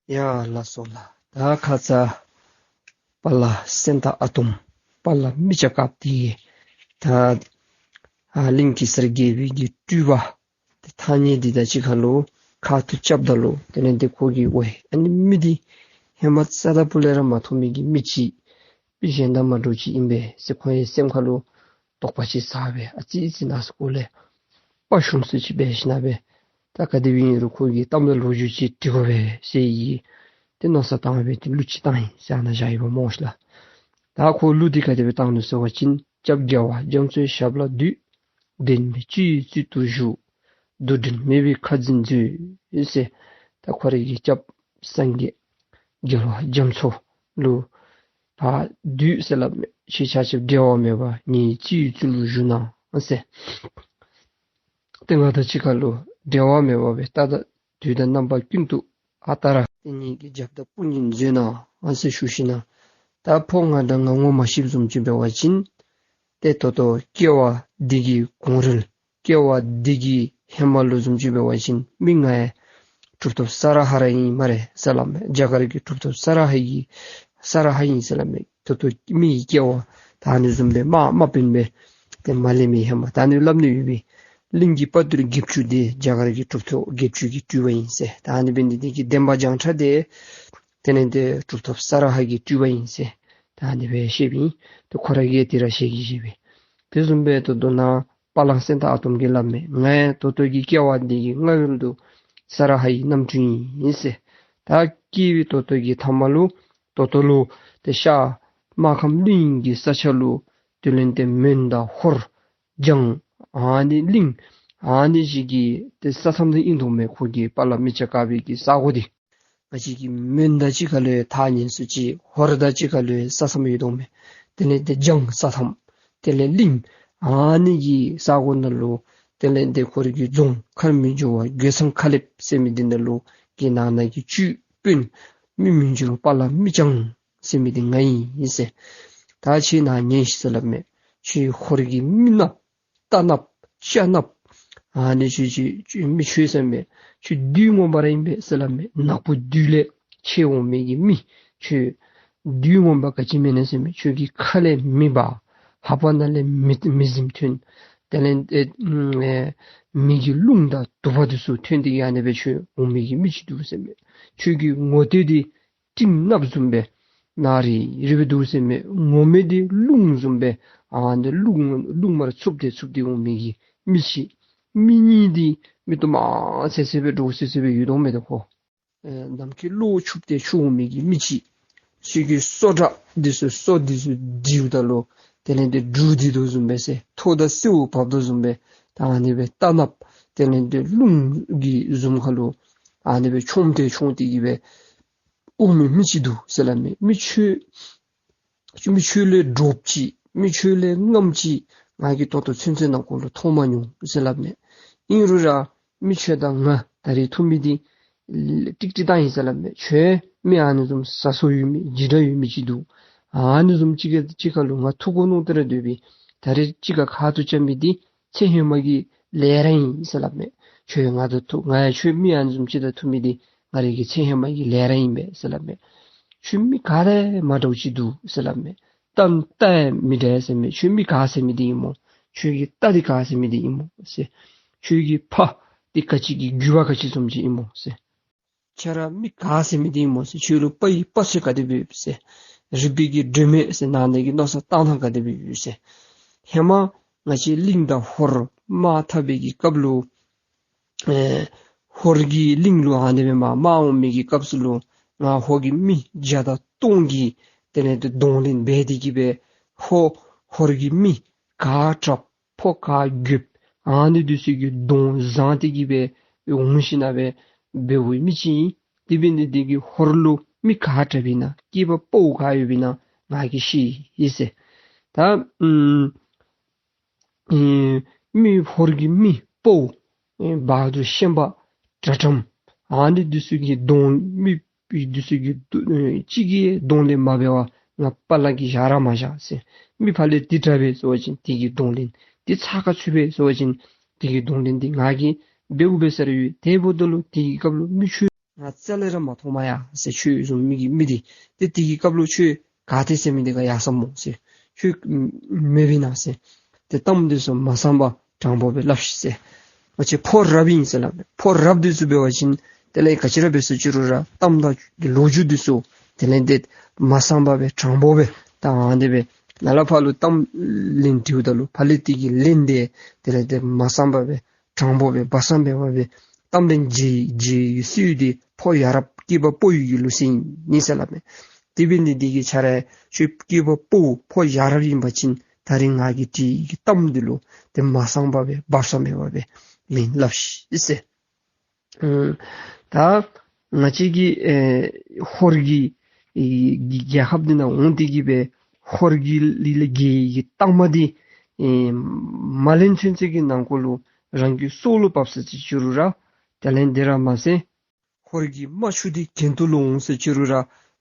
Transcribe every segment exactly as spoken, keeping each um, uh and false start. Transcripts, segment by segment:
ཡ་ལགས་སོ་ལགས། ད་ཁ་ཙ་དཔའ་ལ་སེང་སྟག་ཨ་དོམ་དཔའ་ལ་མི་སྐྱ་དཀརཔོ་འདི་ད་ཨ་གླིང་གེ་སར་རྒྱལ་པོའི་གི་སྤྲུལ་པ་ཏེ་ཐང་རྙེད་འདི་དང་གཅིག་ཁར་ལུ་ཁ་ཐུག་རྐྱབ་ད་ལུ་དེ་ལས་ཏེ་ཁོ་གིས་ཝའེ་ཨ་ནི་མི་འདི་ཧེ་མ་རྩ་དང་སྤུ་ལས་ར་མ་མཐོང་མི་གི་མི་ཅིག་མི་གཞན་དང་མ་འདྲཝ་ཅིག་ཨིན་པས་ཟེར་ཁོ་ཡང་སེམས་ཁར་ལུ་དོགས་པ་ཅིག་ཟ་སྦེ་ཨ་ཙི་ཙི་ནང་སྐོར་ལས་དཔའ་ཞུམ་སུ་ཅིག་འབད་ཞིནམ་ལས་ད་ག་དེ་སྦེ་ཨིན་རུང་ཁོ་གི་གཏམ་དང་ལོ་རྒྱུས་ཅིག་དྲི་དགོ་པས་ཟེར་ཡི། ཏེ་མནོ་བསམ་བཏང་སྦེ་ཏེ་གླུ་ཅིག་བཏང་ཡི་ཟེར་ཨ་ནཱ་བཞག་ཡོདཔ་སྨོ་ཤིག་ལགས། ད་ཁོ་གླུ་འདི་ག་དེ་སྦེ་བཏང་ནུག་ཟེར་བ་ཅིན། སྐྱབས་རྒྱལ་བ་རྒྱ་མཚོའི་ཞབས་ལ་འདུད། གདོད་མའི་སྤྱི་ཡི་གཙུག་ཏུ་བཞུགས། འདུ་འབྲལ་མེད་པའི་ཁ་འཛིན་མཛོད་ཟེར། ད་ཁོ་རའི་གི་སྐྱབས་སངས་རྒྱས་རྒྱལ་བ་རྒྱ་མཚོ་ལུ་ཕར་འདུད་ཟེར་སླབ་མས། ཁྱེད་ཆ་ཁྱབ་འབྲལ་བ་མེད་པར་ངེའི་སྤྱི་ཡི་གཙུག་ལུ་བཞུགས་གནང་ཟེར། ཏེ་ང་དང་གཅིག་ཁར་ལུ་འབྲལ་བ་མེད་པར་སྦེ་ད་ལྟོ་དུས་དང་རྣམ་པ་ཀུན་ཏུ་ཨ་རྟག་ར་ཏེ་ངེ་གི་རྒྱབ་དང་དཔུང་གཉེན་མཛོད་གནང་ཟེར་ཞུ་ཞིནམ་ལས། ད་ཕོ་ང་དང་ང་ངོ་མ་ཤེསཔ་བཟུམ་ཅིག་འབད་བ་ཅིན་ཏེ་ད་ལྟོ་སྐྱེ་བ་འདི་གི་གོང་རོལ་སྐྱེ་བ་འདི་གི་ཧེ་མ་ལུ་བཟུམ་ཅིག་འབད་བ་ཅིན་མི་ང་ཡང་གྲུབ་ཐོབ་ས་ར་ཧ་ར་ཨིན་སྨ་རེ་ཟེར་སླབ་མས། རྒྱ་གར་གྱི་གྲུབ་ཐོབ་ས་ར་ཧ་གི་ས་ར་ཧ་ཨིན་ཟེར་སླབ་མས། ད་ལྟོ་མི་གི་སྐྱེ་བ་ད་ཨ་ནི་བཟུམ་སྦེ་མ་མ་འབད་བར་ཏེ་མ་ལེན་མི་ཧེ་མ་ད་ཨ་ནི་སླབ་ནི་ཡོད་པས། གླིང་གི་དཔའ་བདུད་བརྒྱད་ཅུ་འདི་རྒྱ་གར་གྱི་གྲུབ་ཐོབ་བརྒྱད་ཅུ་གི་སྤྲུལ་པ་ཨིན་ཟེར། ད་ཨ་ནི་འབད་ནི་འདི་གིས་བདེན་པ་རྒྱང་གྲགས་ཏེ་དེ་ལས་ཏེ་གྲུབ་ཐོབ་ས་ར་ཧ་གི་སྤྲུལ་པ་ཨིན་ཟེར་ད་ཨ་ནི་སྦེ་བཤདཔ་ཨིན། ཏེ་ཁོ་ར་གིས་དེ་ར་ཤེས་ཀྱི་ཤེས་པས། དེ་བཟུམ་སྦེ་ད་ལྟོ་ནཱ་དཔའ་ལ་སེང་སྟག་ཨ་དོམ་གྱིས་སླབ་མས། ང་ཡང་ད་ལྟོ་གི་སྐྱེ་བ་འདི་གི་སྔ་ཡོལ་དུ་ས་ར་ཧ་ཡི་རྣམ་སྤྲུལ་ཨིན་ཟེར། ད་སྐྱེ་བའི་ད་ལྟོ་གི་མཐའ་མ་ལུ་ད་ལྟོ་ལུ་ཏེ་ཤར་སྨར་ཁམས་གླིང་གི་ས་ཆ་ལུ་དེ་ལས་ཏེ་མོན་དང་ཧོར་བྱང་ཨ་ནི་གླིང་ཨ་ནི་ཅིག་གི་ཏེ་ས་མཚམས་འདི་ཨིན་དོ་མས། ཁོ་གི་དཔའ་ལ་མི་སྐྱ་དཀར་པོའི་གི་ས་གོ་འདི། ང་བཅས་ཀྱི་མོན་དང་གཅིག་ཁར་ལུ་ཡང་ཐག་ཉེ་སུ་ཅིག་ཧོར་དང་གཅིག་ཁར་ལུ་ཡང་ས་མཚམས་ཡོད་དོ་མས། དེ་ལས་ཏེ་བྱང་ས་མཚམས་དེ་ལས་གླིང་ཨ་ནི་གི་ས་གོ་ནང་ལུ་དེ་ལས་ཏེ་ཁོ་རའི་གི་རྫོང་མཁར་མི་འགྱུར་བ་རྒོད་ཚང་ཁ་ལེབ་ཟེར་མི་འདི་ནང་ལུ་གི་ནང་ན་གི་སྤྱི་དཔོན་མི་མི་འགྱུར་དཔའ་ལ་མི་སྐྱ་ཟེར་མི་འདི་ང་ཨིན་ཟེར། ད་ཁྱེད་ནཱ་ཉན་ཤིག་ཟེར་སླབ་མས། ཁྱེད་ཧོར་གྱི་མི་ནགཔ་རྟ་ནགཔ་སྤྱ་ནགཔ་ཨ་ནི་ཁྱོད་ཁྱོད་ཁྱོད་མི་ཁྱོད་ཟེར་མས། ཁྱོད་བདུད་ངོ་མ་ར་ཨིན་པས་ཟེར་སླབ་མས། ནག་པོ་བདུད་ལས་ཆད་འོང་མི་གི་མི། ཁྱོད་བདུད་ངོ་མ་ག་ཅི་སྨོ་ཟེར་མས། ཁྱོད་ཀྱི་ཁ་ལས་མེ་འབར། ལྷ་པ་ནང་ལས་མེ་མེ་ཟིམ་ཐོན། དེ་ལས་ཨེ་ཨེ་མེ་གི་རླུང་དང་དུ་བ་འདི་ཚུ་ཐོན་ཏེ་གི་ཨ་ནི་སྦེ་ཁྱོད་འོང་མི་གི་མི་ཅིག་འདུག་ཟེར་མས། ཁྱོད་ཀྱི་ངོ་ཏོ་འདི་སྤྲིན་ནགཔ་བཟུམ་སྦེ་ནག་རིལ་རི་སྦེ་འདུག་ཟེར་མས། ངོ་མ་འདི་རླུང་བཟུམ་སྦེ་ཨ་ནི་རླུང་རླུང་མར་འཚུབ་སྟེ་འཚུབ་སྟེ་འོང་མི་གི་མི་ཅིག། མིག་གཉིས་འདི་མིག་ཏོ་དམར་སེར་སེར་སྦེ་འདྲོག་སི་སི་སྦེ་ཡོད་དོ་མས། ད་ཁོ་ཨེ་ནམ་མཁའི་གློག་འཁྱུག་སྟེ་འཁྱུག་འོང་མི་གི་མི་ཅིག། ཁྱོད་ཀྱི་སོ་འདྲ་འདི་ཚུ་སོ་འདི་ཚུ་འདྲིལཝ་ད་ལུ་དེ་ལས་ཏེ་འབྲུག་ལྡིར་དོ་བཟུམ་སྦེ་ཟེར། ཐོག་དང་སེརཝ་བབས་དོ་བཟུམ་སྦེ་ད་ཨ་ནི་སྦེ་རྟ་ནགཔ་དེ་ལས་ཏེ་རླུང་གི་གཟུངས་ཁ་ལུ་ཨ་ནི་སྦེ་མཆོངས་ཏེ་མཆོངས་ཏེ་གི་སྦེ་འོང་མི་མི་ཅིག་འདུག་ཟེར་སླབ་མས། མི་ཁྱོད་མི་ཁྱོད་ལས་འདྲོགཔ་ཅིག་མི་ཁྱོད་ལས་རྔམ་ཅིག་ང་གིས་ད་ལྟོ་ཚུན་ཚོད་ནང་འཁོད་ལུ་མཐོང་མ་མྱོང་ཟེར་སླབ་མས། ཨིན་རུང་ར་མི་ཁྱོད་དང་ང་ད་རིས་ཐུག་མི་འདི་ཀྲིག་ཀྲི་བཏང་ཡི་ཟེར་སླབ་མས། ཁྱོད་མི་ཨ་ནི་བཟུམ་ཟ་སོ་ཡོད་མི་འཇིགས་སྐྲག་ཡོད་མི་ཅིག་འདུག། ཨ་ནི་བཟུམ་ཅིག་གི་ཅིག་ཁར་ལུ་ང་ཐུག་དགོ་མནོ་སྟེ་ར་སྡོད་པས། ད་རིས་ཅིག་ཁར་ཁ་ཐུག་རྐྱབ་མི་འདི་ཚེ་ཧེ་མ་གི་ལས་ར་ཨིན་ཟེར་སླབ་མས། ཁྱོད་ང་དང་ཐུག་ང་ཡང་ཁྱོད་མི་ཨ་ནི་བཟུམ་ཅིག་དང་ཐུག་མི་འདི་ང་རའི་གི་ཚེ་ཧེ་མ་གི་ལས་ར་ཨིན་པས་ཟེར་སླབ་མས། ཁྱོད་མི་ག་དང་མ་འདྲཝ་ཅིག་འདུག་ཟེར་སླབ་མས། རྟ་རྟ་ཡང་མི་འདྲ་ཟེར་མས། ཁྱོད་མི་ག་ཟེར་མི་འདི་ཨིན་མོ། ཁྱོད་ཀྱི་རྟ་འདི་ག་ཟེར་མི་འདི་ཨིན་མོ་ཟེར། ཁྱོད་ཀྱི་ཕ་འདི་ག་ཅི་གི་རྒྱུད་པ་ག་ཅི་བཟུམ་ཅིག་ཨིན་མོ་ཟེར། ཁྱོད་ར་མི་ག་ཟེར་མི་འདི་ཨིན་མོ་ཟེར། ཁྱོད་ལུ་དཔའ་ཡི་དཔའ་རྩལ་ག་དེ་སྦེ་ཡོད་ཟེར། རིག་པའི་གི་སྒྲོན་མེ་ཟེར་ནང་ན་གི་མནོ་བསམ་བཏང་ཐངས་ག་དེ་སྦེ་ཡོད་ཟེར། ཧེ་མ་ང་བཅས་གླིང་དང་ཧོར་དམག་འཐབ་པའི་གི་སྐབས་ལུ་ཨེ་ཧོར་གྱིས་གླིང་ལུ་ཨ་ནི་སྦེ་མར་དམག་འོང་མི་གི་སྐབས་སུ་ལུ་ང་ཧོར་གྱི་མི་བརྒྱ་དང་སྟོང་གིས་དེ་ལས་ཏེ་གདོང་ལེན་འབད་དེ་གི་སྦེ་ཧོ་ཧོར་གྱི་མི་ག་དྲགཔ་ཕོ་ག་རྒོདཔ་ཨ་ནི་འདི་ཚུ་གི་གདོང་བཟང་སྟེ་གི་སྦེ་འོང་ཞིནམ་ལས་འབདཝ་མི་ཅིག་ཨིན། དེ་འབད་ནི་འདི་གིས་ཧོར་ལུ་མི་ག་དྲགཔ་ཨིན་ན་སྐྱེས་པ་ཕོ་ག་ཡོདཔ་ཨིན་ན་ང་གིས་ཤེས་ཡི་ཟེར། ད་ཨམ་ཨེ་མི་ཧོར་གྱི་མི་ཕོ་ཨེ་བ་དུ་ཤན་པ་དྲག་དྲགམ་ཨ་ནི་འདི་ཚུ་གི་གདོང་མི་འདི་ཚུ་གི་གདོང་ཨེ་གཅིག་གི་གདོང་ལེན་མ་འབད་བར་ང་དཔའ་ལ་གིས་བཞག་ར་མ་བཞག་ཟེར། མི་ཕར་ལས་འདི་དྲག་པས་ཟེར་བ་ཅིན་དེ་གི་གདོང་ལེན། འདི་ཚགས་ཁར་ཚུད་པས་ཟེར་བ་ཅིན་དེ་གི་གདོང་ལེན་འདི་ང་གིས་འབད་དགོ་པས་ཟེར་ཡོད། དེ་འབདཝ་ད་ལུ་དེ་གི་སྐབས་ལུ་མི་ཁྱོད་ ང་རྩ་ལས་ར་མ་མཐོང་མས་ཡ་ཟེར། ཁྱོད་བཟུམ་མི་གི་མི་འདི་ཏེ་དེ་གི་སྐབས་ལུ་ཁྱོད་ག་ཏེ་ཟེར་མི་འདི་ག་ཡར་སོང་སྨོ་ཟེར། ཁྱོད་མེདཔ་ཨིན་ན་ཟེར། ཏེ་གཏམ་འདི་ཚུ་མ་གསང་པར་དྲང་པོ་སྦེ་སླབ་ཤིག་ཟེར། ང་བཅས་ཕོ་རབ་ཨིན་ཟེར་སླབ་མས། ཕོ་རབ་འདི་ཚུ་འབད་བ་ཅིན་དེ་ལས་ག་ཅི་ར་འབད་ཟེར་ཅི་རུང་ར་གཏམ་དང་ལོ་རྒྱུས་འདི་ཚུ་དེ་ལས་ཏེ་མ་གསང་པར་སྦེ་དྲང་པོ་སྦེ་ད་ཨ་ནི་སྦེ་ནཱ་ལས་ཕར་ལུ་གཏམ་ལན་དྲིཝ་ད་ལུ་ཕར་ལས་དེ་གི་ལན་འདི་དེ་ལས་ཏེ་མ་གསང་པར་སྦེ་དྲང་པོ་སྦེ་སྦ་གསང་སྦེ་འབད་སྦེ་གཏམ་ལན་བརྗེ་བརྗེ་སྲོལ་འདི་ཕོ་ཡ་རབས་སྐྱེས་པ་ཕོ་ཡི་གི་ལུགས་སྲོལ་ཨིན་ཟེར་སླབ་མས། དེ་འབད་ནི་འདི་གིས་ཁྱོད་ར་ཁྱོད་སྐྱེས་པ་ཕོ་ཕོ་ཡ་རབས་ཨིན་པ་ཅིན་ད་རིས་ང་གིས་དྲིས་ཀྱི་གཏམ་འདི་ལུ་ཏེ་མ་གསང་པར་སྦེ་སྦ་གསང་སྦེ་འབད་སྦེ་ལན་སླབ་ཤིག་ཟེར། ཨ་ད་ང་བཅས་ཀྱི་ཨེ་ཧོར་གྱི་ཨེ་རྒྱལ་ཁབ་འདི་ནང་འོང་སྟེ་གི་སྦེ་ཧོར་གྱི་ལི་ལ་རྒྱལ་གྱི་རྟགས་མ་འདི་ཨེ་མ་ལེན་ཚུན་ཚོད་ཀྱི་ནང་འཁོད་ལུ་རང་གི་སྲོག་ལུ་བབས་ཟེར་ཅི་ཅི་རུང་ར་དེ་ལས་འདི་ར་མ་ཟད་ཧོར་གྱི་རྨ་ཆུ་འདི་གྱེན་དུ་ལུ་འོང་ཟེར་ཅི་རུང་ར་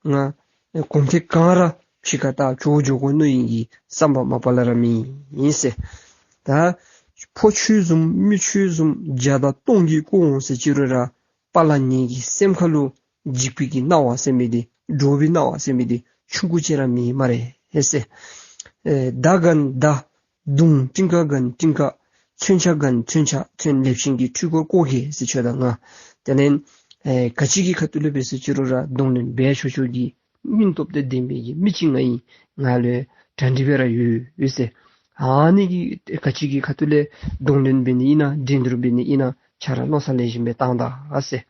ང་གོམ་ཐེངས་གང་ར་ཕྱི་ཁར་ད་འགྱོ་འགྱོ་དགོ་མནོ་ནི་གི་བསམ་པ་མ་པ་ལས་ར་མེད་ཨིན་ཟེར། ད་ཕོ་ཁྱོད་བཟུམ་མི་ཁྱོད་བཟུམ་བརྒྱ་དང་སྟོང་གིས་བསྐོར་འོང་ཟེར་ཅི་རུང་ར་དཔའ་ལ་ངེ་གི་སེམས་ཁ་ལུ་འཇིགས་པའི་གི་སྣང་བ་ཟེར་མི་འདི་འདྲོག་པའི་སྣང་བ་ཟེར་མི་འདི་ཆུང་ཀུ་ཅིག་ར་མེད་སྨ་རེ་ཟེར། ཨེ་མདའ་གན་མདའ། མདུང་ཀྲིང་ཀ་གན་ཀྲིང་ཀ། མཚོན་ཆ་གན་མཚོན་ཆ། མཚོན་ལེབ་ཤིང་གི་འཕྲུལ་འཁོར་བསྐོར་གེ་ཟེར་ཁྱོད་དང་ང་། དེ་ལས་ཨེ་ག་ཅི་གི་ཁ་ཐུག་ལས་འབད་ཟེར་ཅི་རུང་ར་གདོང་ལེན་འབད་ཆོག་ཆོག་གི་སྙིང་སྟོབས་དང་ལྡན་པའི་གི་མི་ཅིག་ང་ཨིན། ང་ལུ་གྲ་སྒྲིག་སྦེ་ར་ཡོད་ཡོད་ཟེར། ཨ་ནི་གི་ག་ཅི་གི་ཁ་ཐུག་ལས་གདོང་ལེན་འབད་ནི་ཨིན་ན་འགྲན་བསྡུར་འབད་ནི་ཨིན་ན་ཁྱོད་ར་མནོ་བསམ་ལེགས་ཤོམ་སྦེ་བཏང་ད་ཟེར།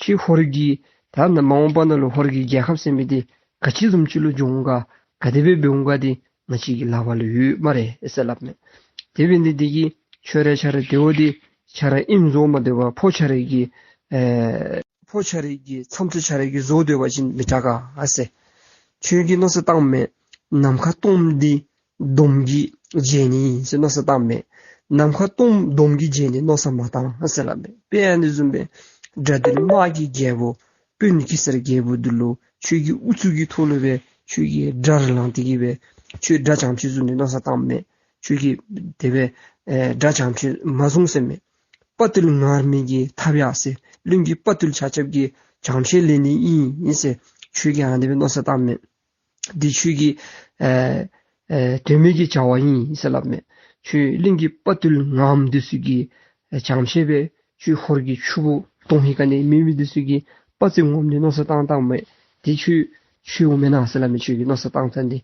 ཁྱོད་ཧོར་གྱི་ད་ནཱ་མ་འོངས་པ་ནང་ལུ་ཧོར་གྱི་རྒྱལ་ཁབ་ཟེར་མི་འདི་ག་ཅི་བཟུམ་ཅིག་ལུ་འགྱོ་འོང་ག་ག་དེ་སྦེ་འབད་འོང་ག་འདི་ང་བཅས་ཀྱི་ལག་པ་ལུ་ཡོད་སྨ་རེ་ཟེར་སླབ་མས། དེ་འབད་ནི་འདི་གིས་ཁྱོད་ར་ཁྱོད་ར་དེ་འོ་འདི་ཁྱོད་ར་ཨིནམ་བཟོ་མ་སྡོད་པར་ཕོ་ཁྱོད་ར་གི་ཨེ་ཕོ་ཁྱོད་ར་གི་མཚམས་ཚོད་ཁྱོད་ར་གིས་བཟོ་སྡོད་པ་ཅིན་མི་དྲག་ག་ཟེར། ཁྱོད་ཀྱིས་མནོ་བསམ་བཏངམ་མས། ནམ་མཁའ་སྟོངམ་འདི་འདོམ་གྱིས་འཇལ་ནི་ཟེར་མནོ་བསམ་བཏངམ་མས། ནམ་མཁའ་སྟོངམ་འདོམ་གྱིས་འཇལ་ནི་མནོ་བསམ་མ་བཏང་ཟེར་སླབ་མས། དཔེ་ཨ་ནི་བཟུམ་སྦེ་དགྲ་འདུལ་དམག་གི་རྒྱལ་པོ་དཔོན་གེ་སར་རྒྱལ་པོ་འདི་ལུ་ཁྱོད་ཀྱིས་ཨུ་ཚུགས་ཀྱི་ཐོག་ལུ་སྦེ་ཁྱོད་ཀྱིས་དགྲར་ལངས་ཏེ་གི་སྦེ་ཁྱོད་དགྲ་བྱང་ཕྱད་བཟུང་ནི་མནོ་བསམ་བཏངམ་མས། ཁྱོད་ཀྱིས་དེ་སྦེ་ཨེ་དགྲ་བྱང་ཕྱད་མ་བཟུང་ཟེར་མས། དཔའ་བརྟུལ་ངར་མི་གིས་འཐབ་ཡ་ཟེར། གླིང་གི་དཔའ་བརྟུལ་ཆ་ཁྱབ་ཀྱིས་བྱང་ཕྱད་ལེན་ནི་ཨིན་ཨིན་ཟེར་ཁྱོད་ཀྱིས་ཨ་ནི་སྦེ་མནོ་བསམ་བཏངམ་མས། འདི་ཁྱོད་ཀྱི་ཨེ་ཨེ་དོན་མེད་ཀྱི་བྱ་བ་ཨིན་ཟེར་སླབ་མས། ཁྱོད་གླིང་གི་དཔའ་བརྟུལ་ངརམ་འདི་ཚུ་གིས་ཨེ་བྱང་ཕྱད་སྦེ་ཁྱོད་ཧོར་གྱི་ཆུ་བོ་དོང་ཧེ་ཁ་ནི་མེད་མི་འདི་ཚུ་གིས་དཔའ་རྩལ་ངོམ་ནི་མནོ་བསམ་བཏང་བཏངམ་མས། འདི་ཁྱོད་ཁྱོད་འོང་མེན་ན་ཟེར་སླབ་མས། ཁྱོད་ཀྱི་མནོ་བསམ་བཏང་ཐངས་འདི་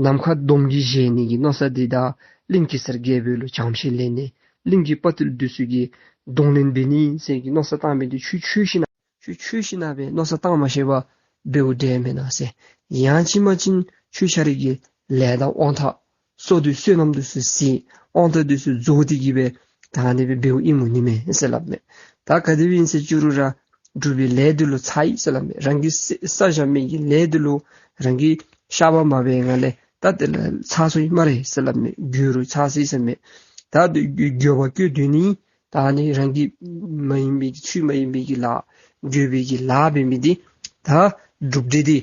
ནམ་མཁའ་འདོམ་གྱིས་འཇལ་ནི་གི་མནོ་བསམ་འདི་དང་གླིང་གེ་སར་རྒྱལ་པོ་ལུ་བྱང་ཕྱད་ལེན་ནི་གླིང་གི་དཔའ་བརྟུལ་འདི་ཚུ་གིས་གདོང་ལེན་འབད་ནི་ཟེར་གྱི་མནོ་བསམ་བཏང་མི་འདི་ཁྱོད་ཁྱོད་ཤི་ན་ཁྱོད་ཁྱོད་ཤི་ན་སྦེ་མནོ་བསམ་བཏང་མ་ཤེས་པར་འབདཝ་འདྲས་མེན་ན་ཟེར། ཡང་ཅིན་མ་ཅིན་ཁྱོད་ཁྱོད་ར་གི་ལས་དང་དབང་ཐང་བསོད་བདེ་བསོད་ནམས་འདི་ཚུ་ཟད་དབང་ཐང་འདི་ཚུ་རྫོགས་ཏེ་གི་སྦེ་ད་ཨ་ནི་སྦེ་འབདཝ་ཨིན་མས་ནི་མས་ཟེར་སླབ་མས། ད་ག་དེ་སྦེ་ཨིན་ཟེར་ཅི་རུང་ར་སྒྲུབ་པའི་ལས་འདི་ལུ་ཚར་ཡི་ཟེར་སླབ་མས། རང་གིས་བསགས་བསགས་བཞག་མི་གི་ལས་འདི་ལུ་རང་གིས་བཤགས་པ་མ་འབད་བའི་ངང་ལས་ད་དེ་ལས་ཚར་སོ་ཡི་སྨ་རེ་ཟེར་སླབ་མས། འགྱོ་རུང་ཚར་སོ་ཡི་ཟེར་མས། ད་འདི་འགྱོ་བ་འགྱོ་དོ་ནི་ད་ཨ་ནི་རང་གི་མ་ཡིན་པའི་གི་ཆོས་མ་ཡིན་པའི་གི་ལཱ་འགྱོ་བའི་གི་ལཱ་འབད་མི་འདི་ད་སྒྲུབ་སྟེ་འདི་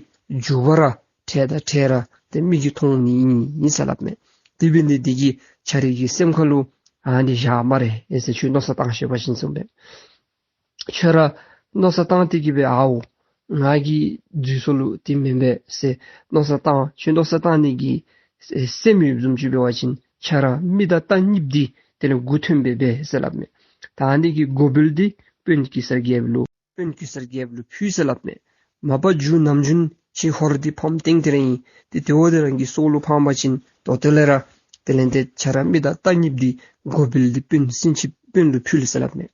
འགྱོ་བ་ར་འཕྲལ་དང་འཕྲལ་ར་ཏེ་མིག་གིས་མཐོང་ནི་ཨིན་ཟེར་སླབ་མས། དེ་འབད་ནི་འདི་གིས་ཁྱོད་རའི་གི་སེམས་ཁ་ལུ་ཨ་ནི་བཞག་སྨ་རེ་ཨེ་ཟེར་ཁྱོད་མནོ་བསམ་བཏང་ཤེས་པ་ཅིན་གསུངས་པས། ཁྱོད་ར་མནོ་བསམ་བཏང་སྟེ་གི་སྦེ་ཨའོ་ང་གིས་འཛོལ་སོ་ལོ་དེ་མེན་པས་ཟེར་མནོ་བསམ་བཏང་ཁྱོད་མནོ་བསམ་བཏང་ནི་གི་སེམས་ཡོདཔ་བཟུམ་ཅིག་འབད་བ་ཅིན་ཁྱོད་ར་མི་དང་རྟ་གཉིསཔོ་འདི་དེ་ལས་མགུ་འཐོམ་སྦེ་འབད་ཟེར་སླབ་མས། ད་ཨ་ནི་གི་འགོ་འབུལ་འདི་དཔོན་གེ་སར་རྒྱལཔོ་ལུ་དཔོན་གེ་སར་རྒྱལཔོ་ལུ་ཕུལ་ཟེར་སླབ་མས། མ་པ་མཇུག་ནམ་རྒྱུན་ཁྱོད་ཧོར་འདི་ཕམ་ཏེ་དེ་ར་ཨིན། ཏེ་དེ་འོ་དེ་རང་གི་སྲོག་ལུ་ཕངས་པ་ཅིན་ད་ལྟོ་ལས་ར་དེ་ལས་ཏེ་ཁྱོད་ར་མི་དང་རྟ་གཉིསཔོ་འདི་འགོ་འབུལ་འདི་དཔོན་སེང་ཆེན་དཔོན་ལུ་ཕུལ་ཟེར་སླབ་མས།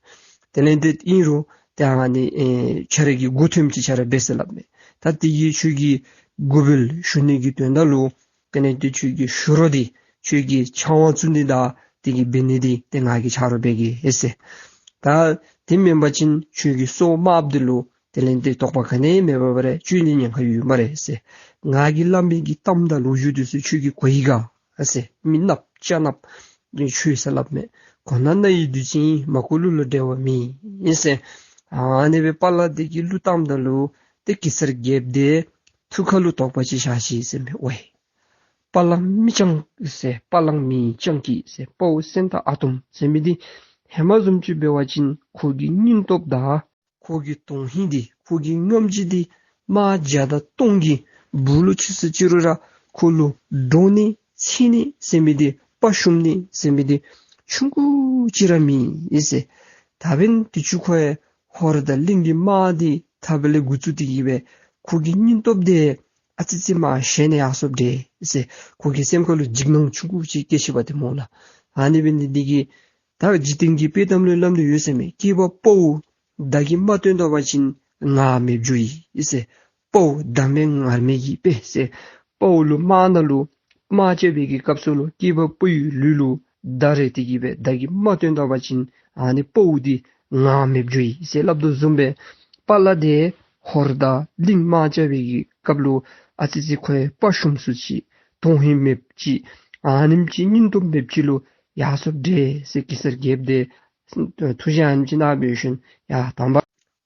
དེ་ལས་ཏེ་ཨིན་རུང་ཏེ་ཨ་ནི་ཨེ་ཁྱོད་ར་གི་མགུ་འཐོམ་ཅིག་ཁྱོད་ར་འབད་ཟེར་སླབ་མས། ད་དེ་གིས་ཁྱོད་ཀྱི་འགོ་འབུལ་ཞུ་ནི་གི་དོན་དག་ལུ་དེ་ལས་ཏེ་ཁྱོད་ཀྱི་ཞུ་རོགས་འདི་ཁྱོད་ཀྱི་ཕྱག་དབང་བཙུགས་ནི་དང་དེ་གི་འབད་ནི་འདི་ཏེ་ང་གིས་ཆ་རོགས་འབད་གེ་ཨེ་ཟེར། ད་དེ་མེན་པ་ཅིན་ཁྱོད་ཀྱི་སྲོག་དམརཔོ་འདི་ལུ་དེ་ལས་ཏེ་དོགས་པ་ག་ནི་མེད་པར་སྦེ་ར་གཅོད་ནི་ཉེན་ཁ་ཡོད་སྨ་རེ་ཟེར། ང་གིས་སླབ་མི་གི་གཏམ་དང་ལོ་རྒྱུས་འདི་ཚུ་ཁྱོད་ཀྱིས་གོ་ཡི་ག་ཨ་ཟེར། མི་གནགཔོ་སྐྱ་གནགཔོ་འདི་ཁྱོད་ཟེར་སླབ་མས། གོ་ན་རྣ་ཡི་བདུད་རྩི་ཨིན། མ་གོ་གླུ་ལ་འགྲེལ་བ་མེད་ཨིན་ཟེར། ཨ་ནི་སྦེ་དཔའ་ལ་འདི་གིས་གླུ་བཏངམ་ད་ལུ་ཏེ་གེ་སར་རྒྱལཔོ་འདི་ཐུགས་ཁ་ལུ་དོགས་པ་ཅིག་ཤར་ཅི་ཟེར་མས། ཝའེ་དཔའ་ལ་མི་སྤྱང་ཟེར། དཔའ་ལ་མི་སྤྱང་ཀི་ཟེར། དཔའ་བོ་སེང་སྟག་ཨ་དོམ་ཟེར་མི་འདི་ཧེ་མ་བཟུམ་ཅིག་འབད་བ་ཅིན་ཁོ་གི་སྙིང་སྟོབས་དང་ ཁོ་གི་དོན་ཧིང་འདི་ཁོ་གི་རྔམ་བརྗིད་འདི་དམག་བརྒྱ་དང་སྟོང་གིས་སྦུག་ལུ་ཚུད་ས་ཅི་རུང་ར་ཁོ་ལུ་འདྲོག་ནི་འཚེར་ནི་ཟེར་མི་འདི་དཔའ་ཞུམ་ནི་ཟེར་མི་འདི་ཆུང་ཀུ་ཅིག་ར་མེད་ཟེར། ད་འབདན་དུས་ཅི་ཁོ་ཡང་ཧོར་དང་གླིང་གི་དམག་འདི་འཐབ་ལས་འགོ་བཙུགས་ཏེ་གིས་སྦེ་ཁོ་གི་སྙིང་སྟོབས་འདི་ཨ་ཙི་ཙི་མར་ཞན་ནི་ཡར་སོངམ་འདྲས་ཟེར། ཁོ་གི་སེམས་ཁ་ལུ་འཇིགས་སྣང་ཆུང་ཀུ་ཅིག་སྐྱེས་ཅི་པ་ཏེ་སྨོ་ལགས། ཨ་ནི་འབད་ནི་འདི་གིས་ད་འཇིག་རྟེན་གྱི་དཔྱེ་གཏམ་ལུ་སླབ་ནི་ཡོད་ཟེར་མས། སྐྱེས་པ་དཔའ་བོ་མདའ་གིས་མ་བཏོན་ད་པ་ཅིན་ངར་མེདཔ་འགྱོཝ་ཨིན་ཟེར། དཔའ་བོ་མདའ་མེད་ངར་མེད་ཀྱི་དཔེ་ཟེར། དཔའ་བོ་ལུ་དམག་ནང་ལུ་དམག་རྐྱབ་པའི་གི་སྐབས་སུ་ལུ་སྐྱེས་པ་དཔའ་བོའི་ལུས་ལུ་མདའ་རེག་སྟེ་གིས་སྦེ་མདའ་གིས་མ་བཏོན་ད་པ་ཅིན་ཨ་ནི་དཔའ་བོ་འདི་ངར་མེདཔ་འགྱོཝ་ཨིན་ཟེར་སླབ་དོ་བཟུམ་སྦེ་དཔའ་ལ་འདི་ཧོར་དང་གླིང་དམག་རྐྱབ་པའི་གི་སྐབས་ལུ་ཨ་ཙི་ཙི་ཁོ་ཡང་དཔའ་ཞུམ་སུ་ཅིག་དོན་ཧིང་མེདཔ་ཅིག་ཨ་ནེམ་ཅིག་སྙིང་སྟོབས་མེདཔ་ཅིག་ལུ་ཡར་སོངམ་འདྲས་ཟེར་གེ་སར་རྒྱལཔོ་འདི་ཐུགས་བཞེད་ཨ་ནེམ་ཅིག་གནང་སྦེ་ཞིནམ་ཡ་དང་པ་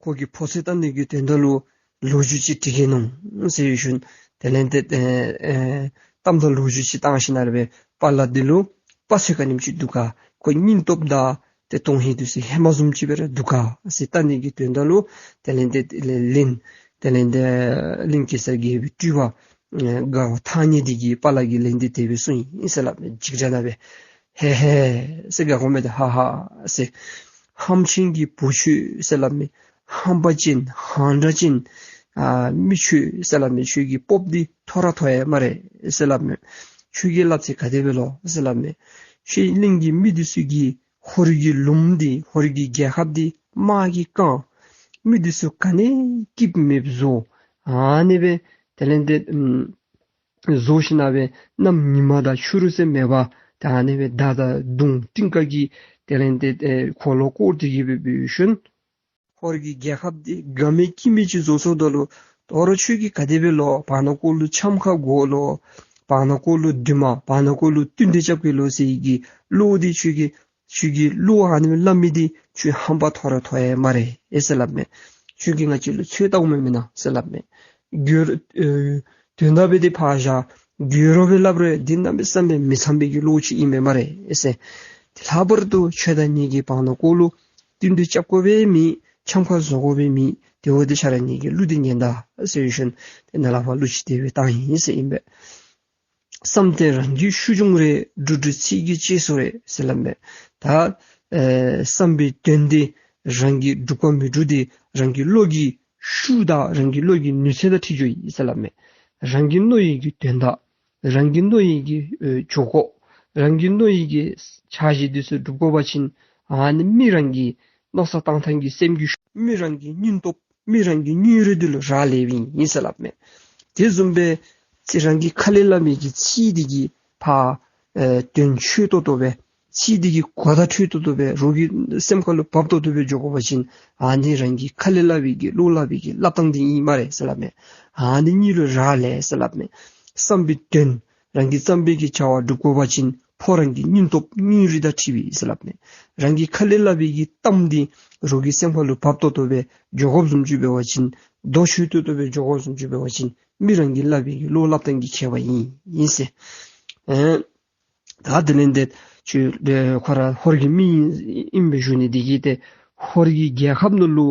ཁོ་གི་ཕོ་ཚོད་བལྟ་ནི་གི་དོན་དག་ལུ་ལོ་རྒྱུས་ཅིག་དྲི་གེ་མནོ་ཟེར་ཞིནམ་དེ་ལས་ཏེ་ཨེ་ཨེ་གཏམ་དང་ལོ་རྒྱུས་ཅིག་བཏང་ཞིནམ་ལས་སྦེ་དཔའ་ལ་འདི་ལུ་དཔའ་ཚོད་ག་ནེམ་ཅིག་འདུག་ག། ཁོ་སྙིང་སྟོབས་དང་ཏེ་དོན་ཧིང་འདི་ཚུ་ཧེ་མ་བཟུམ་ཅིག་སྦེ་ར་འདུག་ག་ཟེར་བལྟ་ནི་གི་དོན་དག་ལུ་དེ་ལས་ཏེ་གླིང་དེ་ལས་ཏེ་གླིང་གེ་སར་རྒྱལ་པོའི་སྤྲུལ་པ་ཨེ་དགའ་བ་ཐང་ཉེ་འདི་གིས་དཔའ་ལ་གི་ལན་འདི་དེ་སྦེ་གསུངས་ཡི་ཟེར་སླབ་མས། འཇིགས་ར་ན་སྦེ་ཧེ་ཧེ་ཟེར་དགའ་དགོ་མི་འདི་ཧ་ཧ་ཟེར། ཧམ་ཆེན་གྱི་བུ་ཁྱོད་ཟེར་སླབ་མས། ཧམ་པ་ཅན་ཧང་སྒྲ་ཅན་ཨ་མི་ཁྱོད་ཟེར་སླབ་མས། ཁྱོད་ཀྱི་སྤོབས་འདི་མཐོ་ར་མཐོ་ཡི་སྨ་རེ་ཟེར་སླབ་མས། ཁྱོད་ཀྱི་སླབ་ཚིག་ག་དེ་སྦེ་ལོ་ཟེར་སླབ་མས། ཁྱོད་གླིང་གི་མི་འདི་ཚུ་གིས་ཧོར་གྱི་ལུངམ་འདི་ཧོར་གྱི་རྒྱལ་ཁབ་འདི་དམག་གིས་བཀང་། མི་འདི་ཚུ་ག་ནི་སྐྱིདཔ་མེདཔ་བཟོ། ཨ་ནི་སྦེ་དེ་ལས་ཏེ་ཨམ་བཟོ་ཞིནམ་ལས་སྦེ་གནམ་ཉི་མ་དང་ཕྱི་རུ་ཟེར་མེད་པར་ད་ཨ་ནི་སྦེ་མདའ་དང་མདུང་སྤྲིན་དཀར་གྱི་དེ་ལས་ཏེ་ཨེ་འཁོར་ལོ་བསྐོར་ཏེ་གིས་སྦེ་འབད་ཞིནམ་ཧོར་གྱི་རྒྱལ་ཁབ་འདི་དགའ་མེད་སྐྱིད་མེད་ཅིག་བཟོ་སོངམ་ད་ལུ་དོ་རུང་ཁྱོད་ཀྱིས་ག་དེ་སྦེ་ལོ་བར་ན་ཀོ་ལུ་འཆམ་ཁ་དགོ་ལོ། བར་ན་ཀོ་ལུ་འདུན་མ་བར་ན་ཀོ་ལུ་བསྟུན་གྲོས་རྐྱབ་དགོ་ལོ་ཟེར་གྱི་བློ་འདི་ཁྱོད་ཀྱིས་ཁྱོད་ཀྱིས་བློ་ཨ་ནི་སླབ་མི་འདི་ཁྱོད་ཧམ་པ་མཐོ་ར་མཐོ་ཡི་སྨ་རེ་ཨེ་ཟེར་སླབ་མས། ཁྱོད་ཀྱིས་ང་བཅས་ལུ་ཚོད་བལྟ་དགོ་མི་མེན་ན་ཟེར་སླབ་མས། དགོད་ཨེ་དོན་དག་སྦེ་འདི་ཕར་བཞག། དགོད་བྲ་སྦེ་སླབ་རུང་འདི་གནམ་མེད་ས་མེད་མི་འཚམ་པའི་གི་བློ་ཅིག་ཨིན་མས་སྨ་རེ་ཨེ་ཟེར། དེ་ལྷག་པར་དུ་ཁྱོད་དང་ངེ་གི་བར་ན་ཀོ་ལུ་བསྟུན་གྲོས་རྐྱབ་དགོཔ་སྦེ་མེད། འཆམ་ཁ་བཟོ་དགོཔ་སྦེ་མེད། དེ་འབདཝ་ད་ཁྱོད་ར་ངེ་གི་གླུ་འདི་ཉན་ད་ཟེར་ཞིནམ་དེ་ནང་ལས་ཕར་གླུ་ཅིག་དེ་སྦེ་བཏང་ཡི་ཟེར་ཨིན་པས། བསམ་དོན་རང་གི་ཤུགས་འབྱུང་རེད། འགྲོ་འགྲུལ་ཚིག་གི་གཅེས་སོ་རེད་ཟེར་སླབ་མས། ད་ཨེ་བསམ་པའི་དོན་འདི་རང་གིས་འགྲུབ་ག་མི་འགྲུབ་འདི་རང་གི་བློ་གི་ཤུགས་དང་རང་གི་བློ་གི་ནུས་ཚད་དང་འཁྲིལ་འགྱོཝ་ཨིན་ཟེར་སླབ་མས། རང་གིས་མནོ་བའི་གི་དོན་དག་རང་གིས་མནོ་བའི་གི་ཨེ་འགྱོ་དགོཔ་རང་གིས་མནོ་བའི་གི་འཆར་གཞི་འདི་ཚུ་འགྲུབ་དགོ་པ་ཅིན་ཨ་ནི་མི་རང་གི་མནོ་བསམ་བཏང་ཐངས་ཀྱི་སེམས་ཀྱི་ཤུགས་མི་རང་གི་སྙིང་སྟོབས་མི་རང་གི་སྙིང་རུས་འདི་ལུ་རག་ལསཔ་ཨིན་ཟེར་སླབ་མས། དེ་བཟུམ་སྦེ་ཚིག་རང་གི་ཁ་ལས་སླབ་མི་གི་ཚིག་འདི་གིས་ཕར་ཨེ་དོན་ཆོད་ཏོག་ཏོ་སྦེ་ཚིག་འདི་གི་གོ་བརྡ་འཕྲོད་ཏོག་ཏོ་སྦེ་རོགས་ཀྱི་སེམས་ཁ་ལུ་བབས་ཏོག་ཏོ་སྦེ་འགྱོ་དགོ་པ་ཅིན་ཨ་ནི་རང་གི་ཁ་ལས་སླབ་པའི་གི་བློ་སླབ་པའི་གི་སླབ་ཐངས་འདི་ཨིན་སྨ་རེ་ཟེར་སླབ་མས། ཨ་ནི་གཉིས་ལུ་རག་ལས་ཟེར་སླབ་མས། བསམ་པའི་དོན་རང་གིས་བསམ་པའི་གི་བྱ་བ་འགྲུབ་དགོ་པ་ཅིན་ཕོ་རང་གི་སྙིང་སྟོབས་སྙིང་རུས་དང་འཁྲིལཝ་ཨིན་ཟེར་སླབ་མས། རང་གི་ཁ་ལས་སླབ་པའི་གི་གཏམ་འདི་རོགས་ཀྱི་སེམས་ཁ་ལུ་བབས་ཏོག་ཏོ་སྦེ་འགྱོ་དགོཔ་བཟུམ་ཅིག་འབད་བ་ཅིན་མདོ་ཆོད་ཏོག་ཏོ་སྦེ་འགྱོ་དགོཔ་བཟུམ་ཅིག་འབད་བ་ཅིན་མི་རང་གིས་སླབ་པའི་གི་བློ་སླབ་ཐངས་ཀྱི་ཁྱད་པར་ཨིན་ཨིན་ཟེར། ཨེ་ད་དེ་ལས་ཏེ་ཁྱོད་ཨེ་ཁོ་ར་ཧོར་གྱི་མི་ཨིན་ཨིན་པའི་ཞུ་ནི་འདི་གིས་ཏེ་ཧོར་གྱི་རྒྱལ་ཁབ་ནང་ལུ་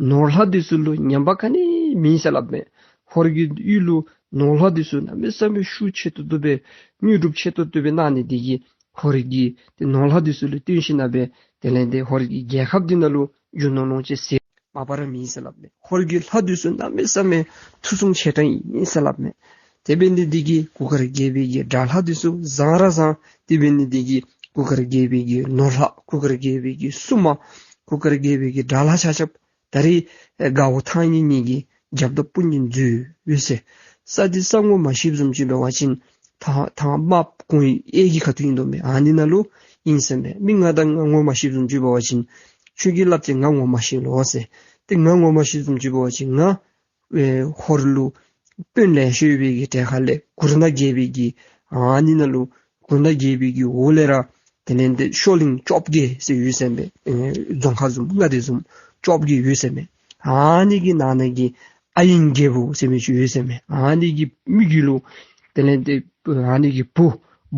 ནོར་ལྷ་འདི་ཚུ་ལུ་ཉམས་པ་ག་ནི་མེད་ཟེར་སླབ་མས། ཧོར་གྱི་ཡུལ་ལུ་ནོར་ལྷ་འདི་ཚུ་གནམ་མེད་ས་མེད་ཤུགས་ཆེ་ཏོག་ཏོ་སྦེ་དངོས་གྲུབ་ཆེ་ཏོག་ཏོ་སྦེ་གནང་ནི་འདི་གིས་ཧོར་གྱི་ཏེ་ནོར་ལྷ་འདི་ཚུ་ལུ་བསྟུན་ཞིནམ་ལས་སྦེ་དེ་ལས་ཏེ་ཧོར་གྱི་རྒྱལ་ཁབ་འདི་ནང་ལུ་རྒྱུ་ནོར་ལོངས་སྤྱོད་ཟད་མ་པ་ར་མེད་ཟེར་སླབ་མས། ཧོར་གྱི་ལྷ་འདི་ཚུ་གནམ་མེད་ས་མེད་མཐུ་སྲུང་ཆེ་དྲགས་ཨིན་ཟེར་སླབ་མས། དེ་འབད་ནི་འདི་གིས་གུར་དཀར་རྒྱལ་པོའི་གི་དགྲ་ལྷ་འདི་ཚུ་བཟང་ར་བཟང་། དེ་འབད་ནི་འདི་གིས་གུར་དཀར་རྒྱལ་པོའི་གི་ནོར་ལྷ་གུར་དཀར་རྒྱལ་པོའི་གི་སྲུང་མ་གུར་དཀར་རྒྱལ་པོའི་གི་དགྲ་ལྷ་ཆ་ཁྱབ་ད་རིས་ཨེ་དགའ་བོ་ཐང་ཉེ་གཉིས་ཀྱི་རྒྱབ་དང་དཔུང་གཉེན་མཛོད་ཡོད་ཟེར། ས་འདི་ས་ངོ་མ་ཤེསཔ་བཟུམ་ཅིག་འབད་བ་ཅིན་ཐང་ཐང་དམག་དཔུང་གཡས་ཀྱི་ཁ་ཐུག་ཨིན་དོ་མས། ཨ་ནི་ནང་ལུ་ཨིན་ཟེར་མས། མི་ང་དང་ང་ངོ་མ་ཤེསཔ་བཟུམ་ཅིག་འབད་བ་ཅིན་ཁྱོད་ཀྱིས་སླབ་ཅི་ང་ངོ་མ་ཤེས་ལོ་ཟེར། ཏེ་ང་ངོ་མ་ཤེསཔ་བཟུམ་ཅིག་འབད་བ་ཅིན་ང་ཨེ་ཧོར་ལུ་དཔོན་ལེ་ཤ་ཡོད་པའི་གི་གྲལ་ཁ་ལས་གུར་ནག་རྒྱལ་པོའི་གི་ཨ་ནི་ནང་ལུ་གུར་ནག་རྒྱལ་པོའི་གི་འོག་ལས་ར་དེ་ལས་ཏེ་ཤོ་ལིང་བཅོ་བརྒྱད་ཟེར་ཡོད་ཟེར་མས། ཨེ་རྫོང་ཁག་བཟུམ་མངའ་སྡེ་བཟུམ་བཅོ་བརྒྱད་ཡོད་ཟེར་མས། ཨ་ནི་གི་ནང་ན་གི་ཨ་ཡིང་རྒྱལ་པོ་ཟེར་མི་ཅིག་ཡོད་ཟེར་མས། ཨ་ནི་གི་མི་གི་ལུ་དེ་ལས་ཏེ་ཨ་ནི་གི་བུ་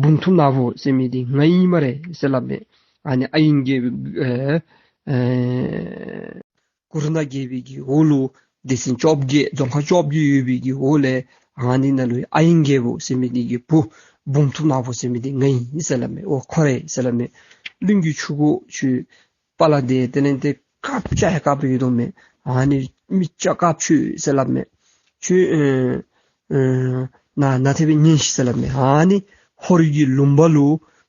འབུམ་ཐུབ་ནག་པོ་ཟེར་མི་འདི་ང་ཨིན་སྨ་རེ་ཟེར་སླབ་མས། ཨ་ནི་ཨ་ཡིང་རྒྱལ་པོ་ཨེ་ཨེ་ གུར་ནག་རྒྱལ་པོའི་གི་འོག་ལུ་སྡེ་ཚན་བཅོ་བརྒྱད་རྫོང་ཁག་བཅོ་བརྒྱད་ཡོད་པའི་གི་འོག་ལས་ཨ་ནི་ནང་ལུ་ཨ་ཡིང་རྒྱལ་པོ་ཟེར་མི་འདི་གི་བུ་འབུམ་ཐུབ་ནག་པོ་ཟེར་མི་འདི་ང་ཨིན་ཟེར་སླབ་མས། འོ་ཁོ་རེ་ཟེར་སླབ་མས། གླིང་གི་ཆུ་འགོ་ཆུ་དཔའ་ལ་བདེ། དེ་ལས་ཏེ་དཀརཔོ་ཅིག་ཡང་དཀརཔོ་ཡོད་དོ་མས། ཨ་ནི་མི་ཅིག་དཀརཔོ་ཆུ་ཟེར་སླབ་མས། ཆུ་ཨེ་ཨེ་ན་ན་ཐེ་བའི་གཉེན་ཞིག་ཟེར་སླབ་མས། ཨ་ནི་ཧོར་གྱི་ལུང་པ་ལུ་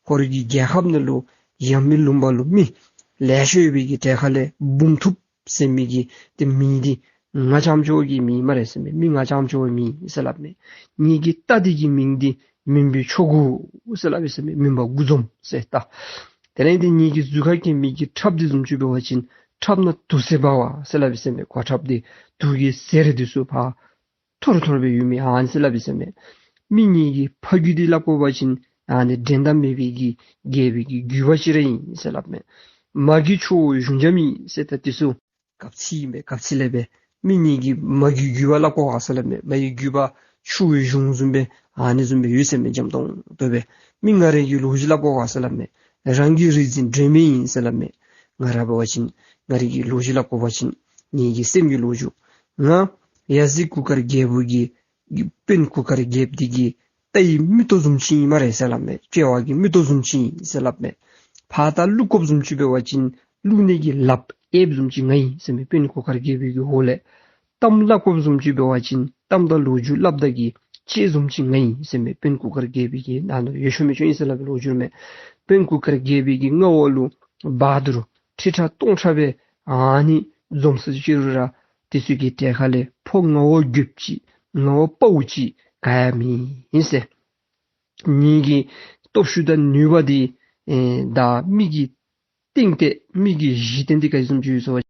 ཧོར་གྱི་རྒྱལ་ཁབ་ནང་ལུ་ཡང་མི་ལུང་པ་ལུ་མི་ལེ་ཤ་ཡོད་པའི་གི་གྲས་ཁ་ལས་འབུམ་ཐུབ་ཟེར་མི་གི་ཏེ་མིང་འདི་ང་རྐྱངམ་ཅིག་གི་མིང་སྨ་རེ་ཟེར་མས། མི་ང་རྐྱངམ་ཅིག་གི་མིང་ཟེར་སླབ་མས། ངེ་གི་རྟ་འདི་གི་མིང་འདི་མུན་པའི་ཆོ་ག་ཟེར་སླབ་ཨིན་ཟེར་མས། མུན་པ་དགུ་འཛོམས་ཟེར་རྟ། དེ་ལས་ཏེ་ངེ་གི་གཟུགས་ཁར་གྱི་མི་གི་ཁྲབ་འདི་བཟུམ་ཅིག་འབད་བ་ཅིན་ཁྲབ་ནང་དུག་སེར་འབར་བ་ཟེར་སླབ་ཨིན་ཟེར་མས། གོ་ཁྲབ་འདི་དུག་གི་སེར་འདི་ཚུ་ཕར་འཐོར་འཐོར་སྦེ་ཡོད་མི་ཨ་ནི་ཟེར་སླབ་ཨིན་ཟེར་མས། མི་ངེ་གི་ཕ་རྒྱུད་འདི་སླབ་དགོ་པ་ཅིན་ཨ་ནི་འགྲན་ཟླ་མེད་པའི་གི་རྒྱལ་པོའི་གི་རྒྱུད་པ་ཅིག་ར་ཨིན་ཟེར་སླབ་མས། མ་གི་ཆུ་བོ་གཞུང་རྒྱ་མི་ཟེར་ད་འདི་ཚུ་གབ་ཚིག་ཨིན་པས། གབ་ཚིག་ལས་སྦེ་མི་ངེ་གི་མ་གི་རྒྱུད་པ་སླབ་དགོ་ག་ཟེར་སླབ་མས། མ་གི་རྒྱུད་པ་ཆུ་བོའི་གཞུང་བཟུམ་སྦེ་ཨ་ནི་བཟུམ་སྦེ་ཡོད་ཟེར་མས། འཇམ་ཏོང་ཏོ་སྦེ། མི་ང་རའི་གི་ལོ་རྒྱུས་སླབ་དགོ་ག་ཟེར་སླབ་མས། རང་གི་རིག་འཛིན་སྒྲོན་མེ་ཨིན་ཟེར་སླབ་མས། ང་ར་འབད་བ་ཅིན་ང་རའི་གི་ལོ་རྒྱུས་སླབ་དགོ་པ་ཅིན་ངེ་གི་སེམས་ཀྱི་ལོ་རྒྱུས། ང་ཡ་ཟི་གུར་དཀར་རྒྱལ་པོ་གི་དཔོན་གུར་དཀར་རྒྱལཔོ་འདི་གི་རྟའི་མིག་ཏོ་བཟུམ་ཅིག་ཨིན་སྨ་རེ་ཟེར་སླབ་མས། དཔྲལ་བ་གི་མིག་ཏོ་བཟུམ་ཅིག་ཨིན་ཟེར་སླབ་མས། ཕར་ད་བླུག་དགོཔ་བཟུམ་ཅིག་འབད་བ་ཅིན་བླུག་ནི་གི་ལགཔ་གཡསཔ་བཟུམ་ཅིག་ང་ཨིན་ཟེར་མས། དཔོན་གུར་དཀར་རྒྱལ་པོའི་གི་འོག་ལས། གཏམ་སླབ་དགོཔ་བཟུམ་ཅིག་འབད་བ་ཅིན་གཏམ་དང་ལོ་རྒྱུས་སླབ་ད་གི་ལྕེ་བཟུམ་ཅིག་ང་ཨིན་ཟེར་མས། དཔོན་གུར་དཀར་རྒྱལ་པོའི་གི་ནང་ན་ཡོད་ཆོག་མི་ཆོག་ཨིན་ཟེར་སླབ་པའི་ལོ་རྒྱུས་མས། དཔོན་གུར་དཀར་རྒྱལ་པོའི་གི་མངའ་འོག་ལུ་བ་དུར་ཁྲི་ཕྲག་སྟོང་ཕྲག་སྦེ་ཨ་ནི་འཛོམས་སོ་ཅི་རུང་ར་དེ་ཚུ་གི་གྲས་ཁ་ལས་ཕོ་ངར་བ་རྒོདཔོ་ཅིག་ངར་བ་དཔའ་བོ་ཅིག་ག་ཡང་མེད་ཨིན་ཟེར། ངེ་གི་སྟོབས་ཤུགས་དང་ནུས་པ་འདི་ཨེ་ད་མི་གི་སྟེང་ཏེ་མི་གི་གཞི་རྟེན་འདི་ག་ཅི་བཟུམ་ཅིག་ཡོད་ཟེར་བ་བྱ་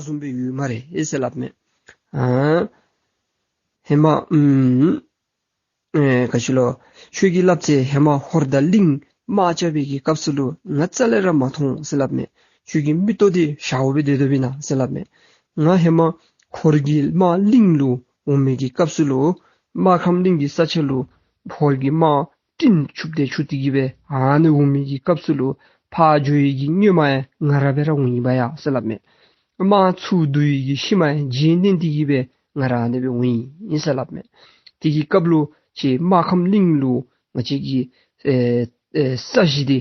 བཟུམ་སྦེ་ཡོད་སྨ་རེ་ཨེ་ཟེར་སླབ་མས། ཨ་ཧེ་མ་ཨུམ་ཨེ་ག་ཅི་ལོ། ཁྱོད་ཀྱིས་སླབ་ཚེ་ཧེ་མ་ཧོར་དང་གླིང་དམག་རྐྱབ་པའི་གི་སྐབས་སུ་ལུ་ང་རྩ་ལས་ར་མ་མཐོང་ཟེར་སླབ་མས། ཁྱོད་ཀྱི་མིག་ཏོ་འདི་ཞརཝ་སྦེ་སྡོད་སྡོདཔ་ཨིན་ན་ཟེར་སླབ་མས། ང་ཧེ་མ་ཧོར་གྱི་དམག་གླིང་ལུ་འོང་མི་གི་སྐབས་སུ་ལུ་དམག་ཁམས་གླིང་གི་ས་ཆ་ལུ་ཧོར་གྱི་དམག་སྤྲིན་འཚུབ་སྟེ་འཚུབ་སྟེ་གི་སྦེ་ཨ་ནི་འོང་མི་གི་སྐབས་སུ་ལུ་ཕར་འགྱོ་བའི་གི་སྔོན་མ་ཡང་ང་ར་སྦེ་ར་འོང་ཡི་བ་ཡ་ཟེར་སླབ་མས། དམག་ཚུར་བསྡུ་བའི་གི་ཤུལ་མ་ཡང་རྗེས་བསྟན་ཏེ་གི་སྦེ་ང་ར་ཨ་ནི་སྦེ་འོང་ཡི་ཨིན་ཟེར་སླབ་མས། དེ་གི་སྐབས་ལུ་ཁྱེད་དམག་ཁམས་གླིང་ལུ་ང་བཅས་ཀྱི་ཨེ་ཨེ་ས་གཞི་འདི་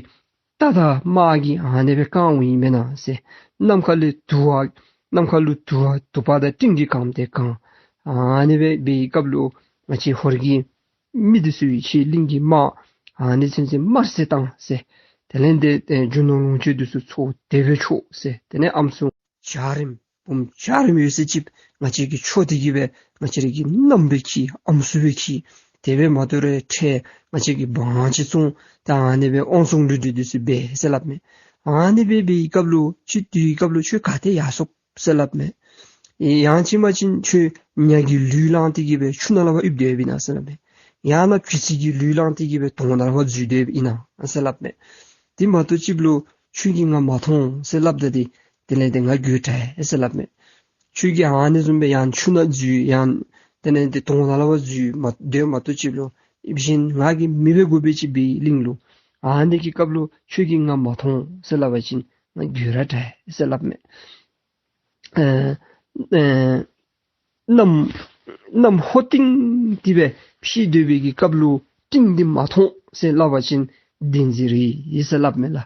རྟ་དང་དམག་གིས་ཨ་ནི་སྦེ་བཀང་འོང་ཡི་མེན་ན་ཟེར། ནམ་མཁའ་ལུ་དུ་བ་ནམ་མཁའ་ལུ་དུ་བ་དུ་པ་དང་སྤྲིན་གྱིས་གང་སྟེ་གང་། ཨ་ནི་སྦེ་འབད་བའི་སྐབས་ལུ་ང་བཅས་ཧོར་གྱི་མི་འདི་ཚུ་ཡིས་ཁྱེད་གླིང་གི་དམག་ཨ་ནི་ཚུན་ཚོད་དམར་བསད་བཏང་ཟེར། དེ་ལས་ཏེ་ཨེ་རྒྱུ་ནོར་ལོངས་སྤྱོད་འདི་ཚུ་ཚུར་དེ་སྦེ་འཕྲོག་ཟེར། དེ་ལས་ཨམ་སྲུ་འཇའ་རིསམོ་བུམོ་འཇའ་རིསམོ་ཡོད་ཚད་ཅིག་ང་བཅས་ཀྱིས་འཕྲོག་སྟེ་གི་སྦེ་ང་བཅས་རའི་གི་མནའམ་སྦེ་འཁྱིད་ཨམ་སྲུ་སྦེ་འཁྱིད། དེ་སྦེ་མ་དོ་རུང་ཁྲལ་ང་བཅས་ཀྱིས་དབང་ཅིག་བཙོང་། ད་ཨ་ནི་སྦེ་དབང་བཙོང་ལུ་འདི་འདི་ཚུ་འབད་ཟེར་སླབ་མས། ཨ་ནི་སྦེ་འབད་བའི་སྐབས་ལུ་ཁྱོད་དེའི་སྐབས་ལུ་ཁྱོད་ག་ཏེ་ཡར་སོཔ་ཟེར་སླབ་མས། ཡང་ཅིན་མ་ཅིན་ཁྱོད་ཉ་གི་ལུས་བླངས་ཏེ་གི་སྦེ་ཆུ་ནང་ལུ་ཕར་ཡིབ་སྡོདཔ་ཨིན་ན་ཟེར་སླབ་མས། ཡང་ན་བྱི་ཙི་གི་ལུས་བླངས་ཏེ་གི་སྦེ་དོང་ནང་ལུ་ཕར་འཛུལ་སྡོདཔ་ཨིན་ན་ཟེར་སླབ་མས། དེ་མ་གཏོགས་ཅིག་ལུ་ཁྱོད་ཀྱིས་ང་མ་མཐོང་ཟེར་སླབ་ད་དེ་དེ་ལས་ཏེ་ང་དགོད་བྲ་ཡི་ཟེར་སླབ་མས། ཁྱོད་ཀྱིས་ཨ་ནི་བཟུམ་སྦེ་ཡང་ཆུ་ནང་འཛུལ་ཡང་དེ་ལས་ཏེ་དོང་ནང་ལུ་ཕར་འཛུལ་མ་སྡོད་མ་གཏོགས་ཅིག་ལུ་ཨིན་ཅིན་ང་གིས་མི་སྦེ་དགོ་པའི་ཅིག་འབད་གླིང་ལུ་ཨ་ནི་གི་སྐབས་ལུ་ཁྱོད་ཀྱིས་ང་མ་མཐོང་ཟེར་སླབ་པ་ཅིན་ང་དགོད་ར་བྲ་ཡི་ཟེར་སླབ་མས། ཨེ་ཨེ་གནམ་གནམ་ཧོ་ཏིང་ཏེ་སྦེ་འཕྱིས་སྡོད་པའི་གི་སྐབས་ལུ་སྤྲིན་འདི་མ་མཐོང་ཟེར་སླབ་པ་ཅིན་བདེན་འཛིན་རེད་ཟེར་སླབ་མས་ལགས།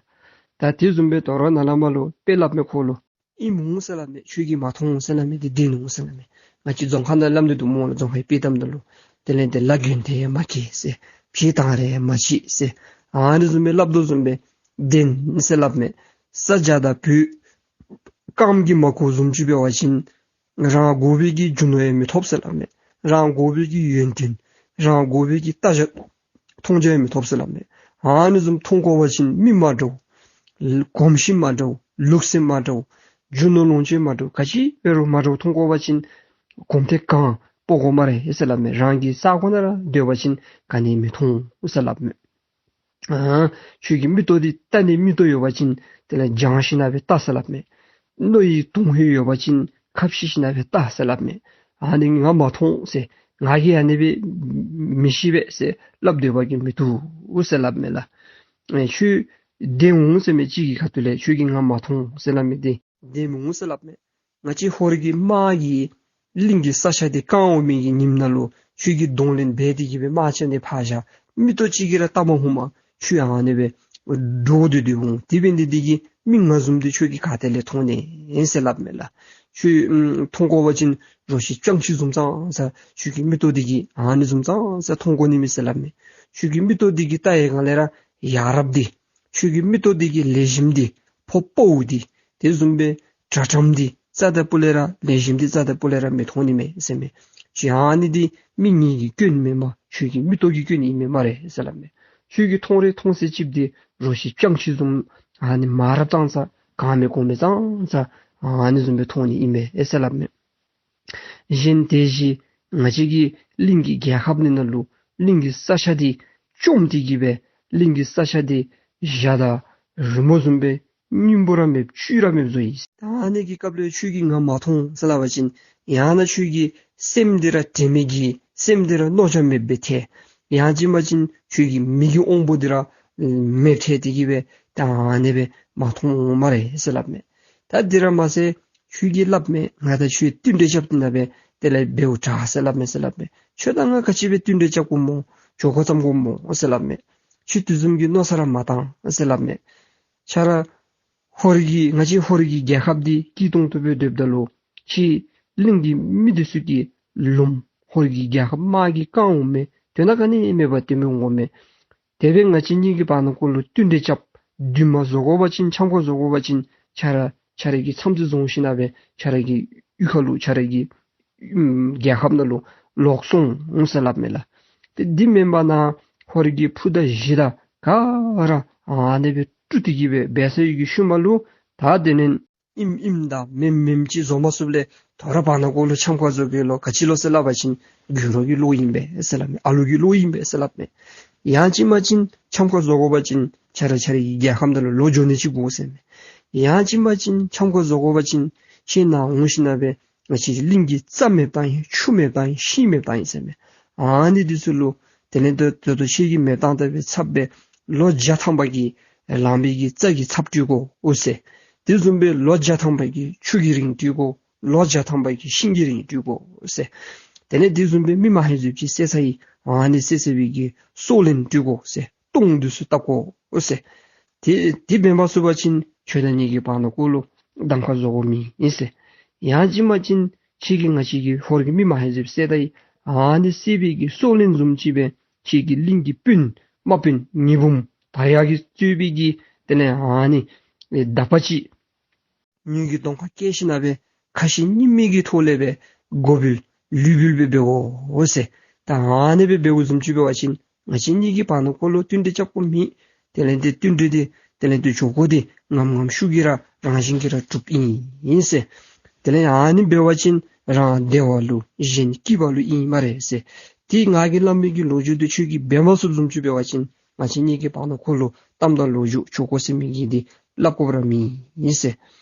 ད་དེ་བཟུམ་སྦེ་དོ་རུང་ནཱ་ལས་མར་ལུ་དཔེ་སླབ་མས་ཁོ་ལུ། ཨིནམ་འོང་ཟེར་སླབ་མས། ཁྱོད་ཀྱིས་མ་མཐོང་ཟེར་སླབ་མི་འདི་བདེན་འོང་ཟེར་སླབ་མས། ང་བཅས་རྫོང་ཁ་ནང་སླབ་ནི་འདུག་སྨོ་ལགས། རྫོང་ཁའི་དཔྱེ་གཏམ་ནང་ལུ་དེ་ལས་ཏེ་ལ་དགོན་དེ་མ་སྐྱེས་ཟེར། ཕྱེ་ཐང་རེ་མ་བྱེད་ཟེར། ཨ་ནི་བཟུམ་སྦེ་སླབ་དོ་བཟུམ་སྦེ་བདེན་ཟེར་སླབ་མས། ས་རྒྱ་དང་བོད་རྐངམ་གིས་མ་བསྐོར་བཟུམ་ཅིག་འབད་བ་ཅིན་རང་དགོ་པའི་གི་རྒྱུ་ནོར་ཡང་མི་ཐོབ་ཟེར་སླབ་མས། རང་དགོ་པའི་གི་ཡོན་ཏན་རང་དགོ་པའི་གི་ལྟ་བྱ་མཐོང་རྒྱ་ཡང་མི་ཐོབ་ཟེར་སླབ་མས། ཨ་ནི་བཟུམ་མཐོང་དགོ་པ་ཅིན་མི་མ་འདྲཝ་གོམས་གཤིས་མ་འདྲཝ་ལུགས་སྲོལ་མ་འདྲཝ་རྒྱུ་ནོར་ལོངས་སྤྱོད་མ་འདྲཝ་ག་ཅི་འབད་རུང་མ་འདྲཝ་མཐོང་དགོ་པ་ཅིན་གོམ་ཐེངས་གང་སྤོ་དགོ་སྨ་རེ་ཟེར་སླབ་མས། རང་གི་ས་གོ་ནང་ར་སྡོད་པ་ཅིན་ག་ནི་མི་མཐོང་ཟེར་སླབ་མས། ཨ་ཁྱོད་ཀྱི་མིག་ཏོ་འདི་ལྟ་ནི་མིག་ཏོ་ཡོད་པ་ཅིན་དེ་ལས་རྒྱང་ཤེད་ནང་སྦེ་ལྟ་ཟེར་སླབ་མས། རྣོ་ཡི་དོན་ཧིང་ཡོད་པ་ཅིན་ཁ་ཕྱི་ཤེད་ནང་སྦེ་ལྟ་ཟེར་སླབ་མས། ཨ་ནི་ང་མ་མཐོང་ཟེར་ང་གིས་ཨ་ནི་སྦེ་མི་ཤེས་པས་ཟེར་སླབ་སྡོད་པ་གིས་མི་བཏུབ་ཟེར་སླབ་མས་ལགས། ཨེ་ཁྱོད་བདེན་འོང་ཟེར་མི་ཅིག་གི་ཁ་ཐུག་ལས་ཁྱོད་ཀྱིས་ང་མ་མཐོང་ཟེར་སླབ་མི་འདི་བདེན་མི་འོང་ཟེར་སླབ་མས། ང་བཅས་ཧོར་གྱི་དམག་གིས་གླིང་གི་ས་ཆ་འདི་བཀང་འོང་མི་གི་ཉིནམ་ནང་ལུ་ཁྱོད་ཀྱིས་གདོང་ལེན་འབད་དེ་གི་སྦེ་དམག་རྐྱབ་ནི་ཕར་བཞག། མིག་ཏོ་གཅིག་གིས་ར་བལྟ་མ་ནུམ་མ་ཁྱོད་ཨ་ནི་སྦེ་འདྲོག་སྟེ་སྡོད་འོང་། དེ་འབད་ནི་འདི་གིས་མི་ང་བཟུམ་འདི་ཁྱོད་ཀྱིས་ག་ཏེ་ལས་མཐོང་ནི་ཨིན་ཟེར་སླབ་མས་ལགས། ཁྱོད་ཨམ་མཐོང་དགོ་པ་ཅིན་རོ་ཁྱི་སྤྱང་ཁྱི་བཟུམ་ཙང་ཙ་ཁྱོད་ཀྱི་མིག་ཏོ་འདི་གིས་ཨ་ནི་བཟུམ་ཙང་ཙ་མཐོང་དགོ་ནི་མས་ཟེར་སླབ་མས། ཁྱོད་ཀྱི་མིག་ཏོ་འདི་གིས་བལྟ་བའི་སྒང་ལས་ར་ཡ་རབས་འདི་ཁྱོད་ཀྱི་མིག་ཏོ་འདི་གིས་ལེགས་ཤོམ་འདི་ཕོ་དཔའ་བོ་འདི་དེ་བཟུམ་སྦེ་དྲག་དྲགམ་འདི་རྩ་དང་སྤུ་ལས་ར་ལེགས་ཤོམ་འདི་རྩ་དང་སྤུ་ལས་ར་མི་མཐོང་ནི་མས་ཟེར་མས། ཁྱོད་ཨ་ནི་འདི་མིག་གཉིས་ཀྱི་སྐྱོན་མེན་པར་ཁྱོད་ཀྱི་མིག་ཏོ་གི་སྐྱོན་ཨིན་མས་སྨ་རེ་ཟེར་སླབ་མས། ཁྱོད་ཀྱིས་མཐོང་རེ་མཐོང་ཚད་ཅིག་འདི་རོ་ཁྱི་སྤྱང་ཁྱི་བཟུམ་ཨ་ནི་མ་རབས་ཙང་ཙ་གང་མེད་གོ་མེད་ཙང་ཙ་ཨ་ནི་བཟུམ་སྦེ་མཐོང་ནི་ཨིན་མས་ཟེར་སླབ་མས། གཞན་དེ་བཞིན་ང་བཅས་ཀྱི་གླིང་གི་རྒྱལ་ཁབ་འདི་ནང་ལུ་གླིང་གི་ས་ཆ་འདི་བཅོམ་སྟེ་གི་སྦེ་གླིང་གི་ས་ཆ་འདི་ཞྭ་དང་རི་མོ་བཟུམ་སྦེ་སྙིང་པོ་ར་མེདཔ་བཅུད་ར་མེདཔ་བཟོ་ཡི། ད་ཨ་ནི་གི་སྐབས་ལུ་ཁྱོད་ཀྱིས་ང་མ་མཐོང་ཟེར་སླབ་པ་ཅིན་ཡང་ན་ཁྱོད་ཀྱི་སེམས་འདི་ར་དྲན་མེད་ཀྱི་སེམས་འདི་ར་རྣོ་རྒྱ་མེདཔ་སྦེ་ཐལ། ཡང་ཅིན་མ་ཅིན་ཁྱོད་ཀྱི་མིག་གི་དབང་པོ་འདི་ར་མེདཔ་ཐལ་ཏེ་གི་སྦེ་ད་ཨ་ནི་སྦེ་མ་མཐོང་སྨ་རེ་ཟེར་སླབ་མས། ད་འདི་ར་མ་ཚད་ཁྱོད་ཀྱིས་སླབ་མས། ང་དང་ཁྱོད་བསྟུན་གྲོས་རྐྱབ་སྟེ་ན་སྦེ་དེ་ལས་འབདཝ་དྲག་ཟེར་སླབ་མས་ཟེར་སླབ་མས། ཁྱོད་དང་ང་ག་ཅི་སྦེ་བསྟུན་གྲོས་རྐྱབ་དགོཔ་སྨོ། འགྱོ་དགོ་བསམ་དགོཔ་སྨོ་ཟེར་སླབ་མས། ཁྱོད་དེ་བཟུམ་གྱི་མནོ་བསམ་ར་མ་བཏང་ཟེར་སླབ་མས། ཁྱོད་ར་ཧོར་གྱི་ང་བཅས་ཧོར་གྱི་རྒྱལ་ཁབ་འདི་སྐྱིད་ཏོང་ཏོ་སྦེ་སྡོདཔ་ད་ལུ་ཁྱོད་གླིང་གི་མི་འདི་ཚུ་གིས་ལོགམ་ཧོར་གྱི་རྒྱལ་ཁབ་དམག་གིས་བཀང་འོང་མས། དོན་དག་ག་ནི་མེད་པར་དེ་མི་འོང་མས། དེ་སྦེ་ང་བཅས་གཉིས་ཀྱི་བར་ན་ཀོ་ལུ་བསྟུན་གྲོས་རྐྱབ། འདུན་མ་བཟོ་དགོ་པ་ཅིན་འཆམ་ཁ་བཟོ་དགོ་པ་ཅིན་ཁྱོད་ར་ཁྱོད་ར་གི་མཚམས་འདི་བཟུང་ཞིནམ་ལས་ཁྱོད་ར་གི་གཡུས་ཁ་ལུ་ཁྱོད་ར་གི་ཨམ་རྒྱལ་ཁབ་ནང་ལུ་ལོག་སོང་ཟེར་སླབ་མས་ལགས། ཏེ་འདི་མེན་པ་ན་ཧོར་གྱི་ཕུ་དང་གཞི་དང་ག་ར་ཨ་ནི་སྦེ་དཀྲུགས་ཏེ་གི་སྦེ་འབད་ས་ཡོད་ཀྱི་ཤུལ་མ་ལུ་ད་དེ་ནས་ཨིནམ་ཨིནམ་དང་མེནམ་མེནམ་ཅིག་བཟོ་མ་ཚུགསཔ་ལས་དོ་རུང་བར་ན་ཀོ་ལུ་འཆམ་ཁ་བཟོ་གེ་ལོ། ག་ཅི་ལོ་ཟེར་སླབ་པ་ཅིན་དགོད་བྲོ་གི་བློ་ཨིན་པས་ཟེར་སླབ་མས། ཨ་ལུ་གི་བློ་ཨིན་པས་ཟེར་སླབ་མས། ཡང་ཅིན་མ་ཅིན་འཆམ་ཁ་བཟོ་དགོ་པ་ཅིན་ཁྱོད་ར་ཁྱོད་ར་གི་རྒྱལ་ཁམས་ནང་ལུ་ལོག་འགྱོ་ནི་ཅིག་དགོ་ཟེར་མས། ཡང་ཅིན་མ་ཅིན་འཆམ་ཁ་བཟོ་དགོ་པ་ཅིན་ཁྱོད་ནཱ་འོང་ཞིནམ་ལས་ང་བཅས་གླིང་གི་རྩ་མེདཔ་བཏང་ཡི། ཆུ་མེདཔ་བཏང་ཡི། ཤིང་མེདཔ་བཏང་ཡི་ཟེར་མས། ཨ་ནི་འདི་ཚུ་ལུ་དེ་ལས་ད་ད་ལྟོ་ཁྱོད་ཀྱིས་མེདཔ་བཏང་ད་སྦེ་ཚབ་སྦེ་ལོ་བརྒྱ་ཐམ་པ་གི་ལང་པའི་གི་རྩྭ་གི་ཚབ་སྤྲོད་དགོ་འོ་ཟེར། དེ་བཟུམ་སྦེ་ལོ་བརྒྱ་ཐམ་པ་གི་ཆུ་གི་རིན་སྤྲོད་དགོ། ལོ་བརྒྱ་ཐམ་པ་གི་ཤིང་གི་རིན་སྤྲོད་དགོ་འོ་ཟེར། དེ་ལས་དེ་བཟུམ་སྦེ་མི་མ་ཧེ་བཟུམ་ཅིག་བསད་ཚར་ཡི། ཨ་ནི་བསད་བསད་པའི་གི་སྲོག་ལན་སྤྲོད་དགོ་ཟེར། དོང་འདི་ཚུ་བཏབ་དགོ་འོ་ཟེར། དེ་དེ་འབད་མ་ཚུགས་པ་ཅིན་ཁྱོད་དང་ངེ་གི་བར་ན་ཀོ་ལུ་གདམ་ཁ་བཟོ་དགོཔ་མེད་ཨིན་ཟེར། ཡང་ཅིན་མ་ཅིན་ཁྱོད་ཀྱིས་ང་བཅས་ཀྱི་ཧོར་གྱི་མི་མ་ཧེ་བཟུམ་བསད་ད་ཡི། ཨ་ནི་བསད་པའི་གི་སྲོག་ལན་བཟུམ་ཅིག་སྦེ་ཁྱོད་ཀྱི་གླིང་གི་སྤུན་དམག་དཔོན་ཉི་འབུམ་དར་ཡག་གིས་གཙོས་པའི་གི་དེ་ལས་ཨ་ནི་དག་པ་ཅིག་ངེ་གི་གདོང་ཁར་བཀལ་ཞིནམ་ལས་ཁ་ཞེ་གཉིས་མེད་ཀྱི་ཐོག་ལས་སྦེ་མགོ་འབུལ་ལུས་འབུལ་སྦེ་འབད་དགོ་འོ་ཟེར། ད་ཨ་ནི་སྦེ་འབདཝ་བཟུམ་ཅིག་འབད་བ་ཅིན་ང་བཅས་གཉིས་ཀྱི་བར་ན་ཀོ་ལུ་བསྟུན་གྲོས་རྐྱབ་དགོཔ་མེད། དེ་ལས་དེ་བསྟུན་གྲོས་དེ་དེ་ལས་དེ་འགྱོ་དགོཔ་དེ་ངམ་ངམ་ཤུགས་ཀྱིས་ར་རང་བཞིན་གྱིས་ར་གྲུབ་ཨིན་ཨིན་ཟེར། དེ་ལས་ཨ་ནི་འབད་བ་ཅིན་རང་བདེ་བ་ལུ་གཞན་སྐྱིད་པ་ལུ་ཨིན་སྨ་རེ་ཟེར། དེ་ང་གིས་སླབ་མི་གི་ལོ་རྒྱུས་དེ་ཁྱོད་ཀྱིས་འབད་མ་ཚུགསཔ་བཟུམ་ཅིག་འབད་བ་ཅིན་ང་བཅས་གཉིས་ཀྱི་བར་ན་ཀོ་ལུ་གཏམ་དང་ལོ་རྒྱུས་འགྱོ་དགོ་ཟེར་མི་གི་དེ་སླབ་དགོཔ་ར་མེད་ཨིན་ཟེར།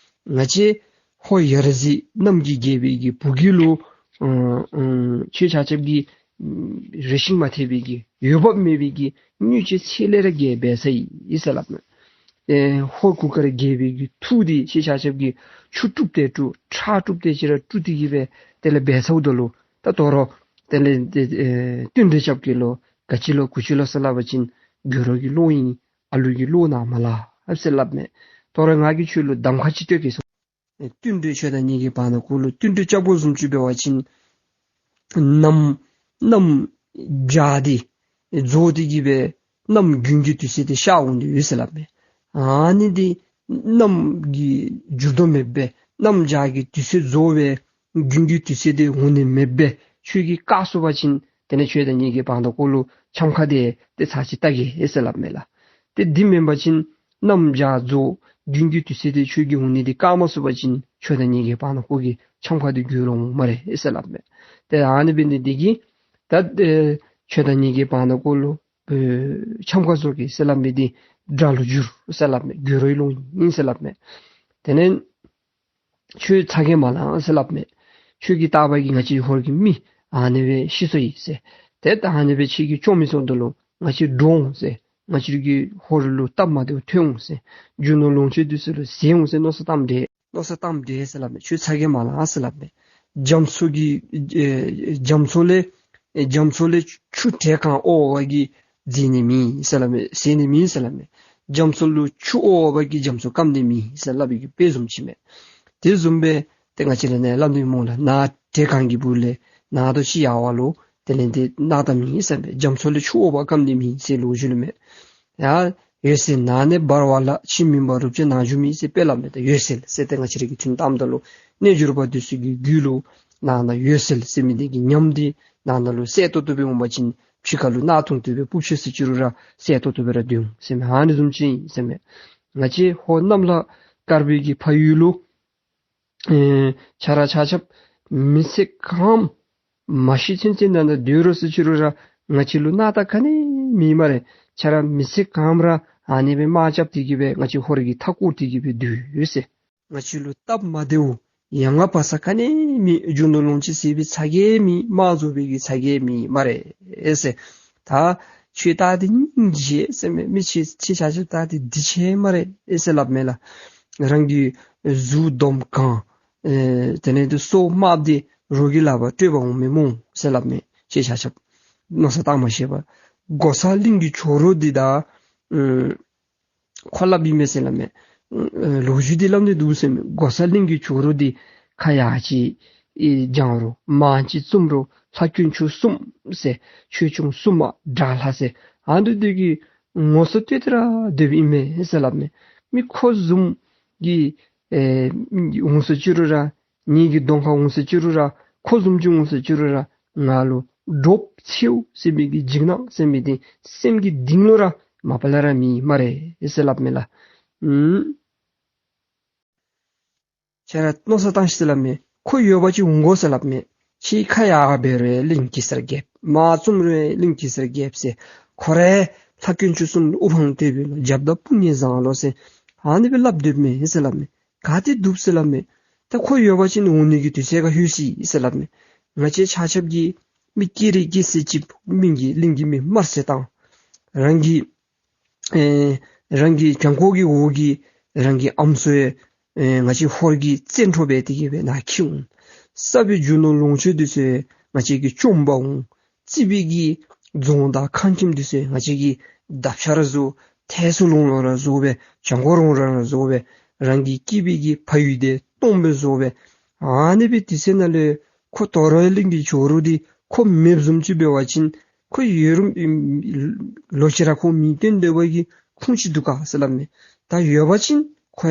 ང་བཅས་ཧོར་ཡ་ར་བཟི་གནམ་གྱི་རྒྱལ་པོའི་གི་བུ་གུ་ལུ་ཨ་ཨ་ཁྱོད་ཆ་ཁྱབ་ཀྱིས་རེ་ཞིག་མ་ཐེག་པའི་གི་འོས་འབབ་མེད་པའི་གི་སྙུང་གཞི་ཚད་ལས་ར་བརྒལ་འབད་ཚར་ཡི་ཟེར་སླབ་མས། ཨེ་ཧོར་གུར་དཀར་རྒྱལ་པོའི་གི་ཐུགས་འདི་ཁྱོད་ཆ་ཁྱབ་ཀྱིས་ཆུ་དཀྲུགས་ཏེ་དཀྲུགས་ཁྲག་དཀྲུགས་ཏེ་ཅིག་ར་དཀྲུགས་ཏེ་གི་སྦེ་དེ་ལས་འབད་ཚརཝ་ད་ལུ་ད་དོ་རུང་དེ་ལས་དེ་ཨེ་བསྟུན་གྲོས་རྐྱབ་གེ་ལོ། ག་ཅི་ལོ་གུ་ཅི་ལོ་ཟེར་སླབ་པ་ཅིན་དགོད་བྲོ་གི་བློ་ཨིན། ཨ་ལུ་གི་བློ་ནང་མ་ལྷོད་ཟེར་སླབ་མས། དོ་རུང་ང་གིས་ཁྱོད་ལུ་གདམ་ཁ་ཅིག་སྤྲོད་གེ་ཟེར། ཨེ་བསྟུན་གྲོས་ཁྱོད་དང་ངེ་གི་བར་ན་ཀོ་ལུ་བསྟུན་གྲོས་རྐྱབ་དགོཔ་བཟུམ་ཅིག་འབད་བ་ཅིན་གནམ་གནམ་བྱཱར་འདི་རྫོགས་ཏེ་གི་སྦེ་གནམ་དགུན་གྱི་དུས་ཚོད་འདི་ཤར་འོང་དོ་ཡོད་ཟེར་སླབ་མས། ཨ་ནི་འདི་གནམ་གྱི་འགྱུར་ལྡོག་མེདཔ་སྦེ་གནམ་བྱཱར་གྱི་དུས་ཚོད་རྫོགས་སྦེ་དགུན་གྱི་དུས་ཚོད་འདི་འོང་ནི་མེདཔ་སྦེ་ཁྱོད་ཀྱིས་བཀག་ཚུགས་པ་ཅིན་དེ་ལས་ཁྱོད་དང་ངེ་གི་བར་ན་ཀོ་ལུ་འཆམ་ཁ་དེ་དེ་ཚར་ཅིག་བལྟ་གེ་ཟེར་སླབ་མས་ལགས། དེ་འདི་མེན་པ་ཅིན་གནམ་བྱཱར་རྫོགས་དགུན་གྱི་དུས་ཚོད་འདི་ཁྱོད་ཀྱིས་འོང་ནི་འདི་བཀག་མ་ཚུགས་པ་ཅིན་ཁྱོད་དང་ངེ་གི་བར་ན་ཀོ་གི་འཆམ་ཁ་འདི་འགྱུར་འོང་སྨ་རེ་ཟེར་སླབ་མས། དེ་ཨ་ནི་འབད་ནི་འདི་གིས་ད་ཨེ་ཁྱོད་དང་ངེ་གི་བར་ན་ཀོ་ལུ་ཨེ་འཆམ་ཁ་བཟོ་གེ་ཟེར་སླབ་མི་འདི་དགྲ་ལུ་འགྱུར་ཟེར་སླབ་མས། དགོད་བྲོའི་བློ་ཨིན་ཟེར་སླབ་མས། དེ་ལས་ཁྱོད་ཚ་གྱང་མ་ལང་ཟེར་སླབ་མས། ཁྱོད་ཀྱིས་བལྟ་བ་གིས་ང་བཅས་ཧོར་གྱི་མི་ཨ་ནི་སྦེ་ཤི་སོ་ཡི་ཟེར། དེ་ད་ཨ་ནི་སྦེ་ཁྱོད་ཀྱིས་བཅོམ་མི་ཚུགས་དོ་ལོ། ང་བཅས་འདྲོག་འོང་ཟེར། ང་བཅས་ཀྱི་ཧོར་ལུ་སྟབས་མ་བདེཝ་ཐོན་འོང་ཟེར། རྒྱུ་ནོར་ལོངས་སྤྱོད་འདི་ཚུ་ལུ་ཟད་འོང་ཟེར་མནོ་བསམ་བཏངམ་འདྲས། མནོ་བསམ་བཏངམ་འདྲས་ཟེར་སླབ་མས། ཁྱོད་ཚ་གྱང་མ་ལང་ཟེར་སླབ་མས། རྒྱ་མཚོ་གི་ཨེ་རྒྱ་མཚོ་ལས་ཨེ་རྒྱ་མཚོ་ལས་ཆུ་བྲེ་གང་འོ་བ་གིས་བརྫི་ནི་མེད་ཟེར་སླབ་མས། ཟད་ནི་མེད་ཟེར་སླབ་མས། རྒྱ་མཚོ་ལུ་ཆུ་འོ་བ་གིས་རྒྱ་མཚོ་སྐམ་ནི་མེད་ཟེར་སླབ་པའི་གི་དཔེ་བཟུམ་ཅིག་མས། དེ་བཟུམ་སྦེ་ཏེ་ང་བཅས་ར་ནཱ་སླབ་ནི་སྨོ་ལགས། ནཱ་བྲེ་གང་གི་སྦུག་ལས་ནཱ་ད་ཅིག་ཡར་བ་ལུ་དེ་ལས་ཏེ་ནཱ་ད་མེད་ཟེར་མས། རྒྱ་མཚོ་ལས་ཆུ་འོ་བ་སྐམ་ནི་མེད་ཟེར་ལོ་རྒྱུས་ལུ་མས། ཡ་འོད་གསལ་ནཱ་ནི་འབར་བ་ལྷག། ཕྱིར་མི་འབར་རུབ་ཅིག་ནཱ་འགྱུར་མེད་ཟེར་དཔེ་སླབ་མས། ད་འོད་གསལ་ཟེར་ཏེ་ང་བཅས་ར་གིས་ཐུན་བཏངམ་ད་ལུ་རྣལ་འབྱོར་པ་འདི་ཚུ་གི་རྒྱུད་ལུ་ནང་ན་འོད་གསལ་ཟེར་མི་འདི་གི་ཉམས་འདི་ནང་ན་ལུ་གསལ་ཏོག་ཏོ་སྦེ་འོང་པ་ཅིན་ཕྱི་ཁ་ལུ་གནག་དུང་དུ་སྦེ་སྤུབས་ཤིག་ཟེར་ཅི་རུང་ར་གསལ་ཏོག་ཏོ་སྦེ་ར་སྡོད་འོང་ཟེར་མས། ཨ་ནི་བཟུམ་ཅིག་ཨིན་ཟེར་མས། ང་བཅས་ཧོར་གནམ་ལྷ་དཀར་པོའི་གི་ཕ་ཡུལ་ལུ་ཨེ་ཁྱེད་ར་ཆ་ཁྱབ་མི་ཚེ་གང་མ་ཤི་ཚུན་ཚོད་ནཱ་ད་སྡོད་རུང་ཟེར་ཅི་རུང་ར་ང་བཅས་ལུ་སྣང་དག་ག་ནི་མེད་སྨ་རེ། ཁྱེད་ར་མི་ཚེ་གང་ར་ཨ་ནི་སྦེ་དམག་རྐྱབ་སྟེ་གི་སྦེ་ང་བཅས་ཧོར་གྱི་མཐའ་བསྐོར་ཏེ་གི་སྦེ་སྡོད་ཟེར། ང་བཅས་ལུ་སྟབས་མ་བདེཝ་ཡ་ང་བ་ས་ག་ནི་མེད། རྒྱུ་ནོར་ལོངས་སྤྱོད་ཟེར་བའི་ཚ་གྱང་མེད། དམག་རྫོགས་པའི་གི་ཚ་གྱང་མེད་སྨ་རེ་ཟེར། ད་ཁྱོད་ད་འདི་སྙིང་རྗེ་ཟེར་མས། མི་ཁྱེད་ཁྱེད་ཆ་ཁྱབ་ད་འདི་འདི་ཆེ་སྨ་རེ་ཟེར་སླབ་མས་ལགས། རང་གི་གཟུགས་འདོམ་གང་ཨེ་དེ་ལས་ཏེ་སྲོག་དམརཔོ་འདི་རོགས་ཀྱི་ལག་པར་སྤྲོད་པར་འོང་མི་སྨོ་ཟེར་སླབ་མས། ཁྱེད་ཆ་ཁྱབ་མནོ་བསམ་བཏང་མ་ཤེས་པར་གོ་ས་གླིང་གི་ཇོ་རུ་འདི་ད་ཨེ་ཁོ་སླབ་ཨིན་མས་ཟེར་སླབ་མས། ཨེ་ལོ་རྒྱུས་འདི་སླབ་ནི་འདུག་ཟེར་མས། གོ་ས་གླིང་གི་ཇོ་རུ་འདི་ཁ་ཡར་ཅིག་ཨེ་བརྐྱང་རུང་མར་ཅིག་བཙུམ་རུང་ལྷ་དཀོན་མཆོག་གསུམ་ཟེར་ཆོས་སྐྱོང་སྲུང་མ་དགྲ་ལྷ་ཟེར་ཨ་ནི་འདི་གི་ངོ་སོ་བསྟོད་དེ་ར་སྡོདཔ་ཨིན་མས་ཟེར་སླབ་མས། མི་ཁོ་བཟུམ་གྱི་ཨེ་འོང་ཟེར་ཅི་རུང་ར་ངེ་གི་གདོང་ཁར་འོང་ཟེར་ཅི་རུང་ར་ཁོ་བཟུམ་ཅིག་འོང་ཟེར་ཅི་རུང་ར་ང་ལུ་འདྲོག་འཚེརཝ་ཟེར་མི་གི་འཇིགས་སྣང་ཟེར་མི་འདི་སེམས་ཀྱི་གཏིང་ལུ་ར་མ་པ་ལས་ར་མེད་སྨ་རེ་ཟེར་སླབ་མས་ལགས། ཨུམ། ཁྱེད་ར་མནོ་བསམ་བཏང་ཤིག་ཟེར་སླབ་མས། ཁོ་ཡོད་པ་ཅིན་འོང་དགོ་ཟེར་སླབ་མས། ཁྱེད་ཁ་ཡར་འབད་རུང་གླིང་གེ་སར་རྒྱལཔོ་མར་བཙུམ་རུང་གླིང་གེ་སར་རྒྱལཔོ་ཟེར་ཁོ་ར་ལྷ་དཀོན་མཆོག་གསུམ་ལུ་དབུ་འཕང་བསྟོད་པའི་ལོ་རྒྱབ་དང་དཔུང་གཉེན་བཟང་ལོ་ཟེར་ཨ་ནི་སྦེ་སླབ་སྡོདཔ་མས་ཟེར་སླབ་མས། ག་ཏེ་འདུག་ཟེར་སླབ་མས། ད་ཁོ་ཡོད་པ་ཅིན་འོང་ནི་གི་དུས་ཚོད་ག་ལྷོད་ཅི་ཟེར་སླབ་མས། ང་བཅས་ཆ་ཁྱབ་ཀྱིས་མི་སྐྱེ་རིགས་སྐྱེ་ས་ཅིག་མི་གི་གླིང་གི་མི་དམར་བསད་བཏང་། རང་གི་ཨེ་རང་གི་བྱང་ཁོག་གི་འོག་གི་རང་གི་ཨམ་སྲུ་ཨེ་ང་བཅས་ཧོར་གྱི་བཙན་ཁྲོ་འབད་དེ་གི་སྦེ་ནཱ་འཁྱིད་འོང་། བསགས་པའི་རྒྱུ་ནོར་ལོངས་སྤྱོད་འདི་ཚུ་ང་བཅས་ཀྱིས་བཅོམ་པར་འོང་། རྩིག་པའི་གི་རྫོང་དང་ཁང་ཁྱིམ་འདི་ཚུ་ང་བཅས་ཀྱིས་བརྡབ་ཆག་ར་བཟོ། ཐལ་སོ་ལོང་ལོང་ར་བཟོ་སྦེ་བྱང་ཁོག་རོང་ར་ར་བཟོ་སྦེ་རང་གི་སྐྱེས་པའི་གི་ཕ་ཡུལ་འདི་སྟོངམ་སྦེ་བཟོ་སྦེ་ཨ་ནི་སྦེ་དུས་ཚོད་ནང་ལུ་ཁོ་དོ་རུང་གླིང་གི་ཇོ་རུ་འདི་ཁོ་མེདཔ་བཟུམ་ཅིག་འབད་བ་ཅིན་ཁོ་ཡོད་རུང་ལོག་ཅི་ར་ཁོ་མི་བཏོན་སྡོད་པའི་གི་ཁུངས་ཅིག་འདུག་ག་ཟེར་སླབ་མས། ད་ཡོད་པ་ཅིན་ཁོ་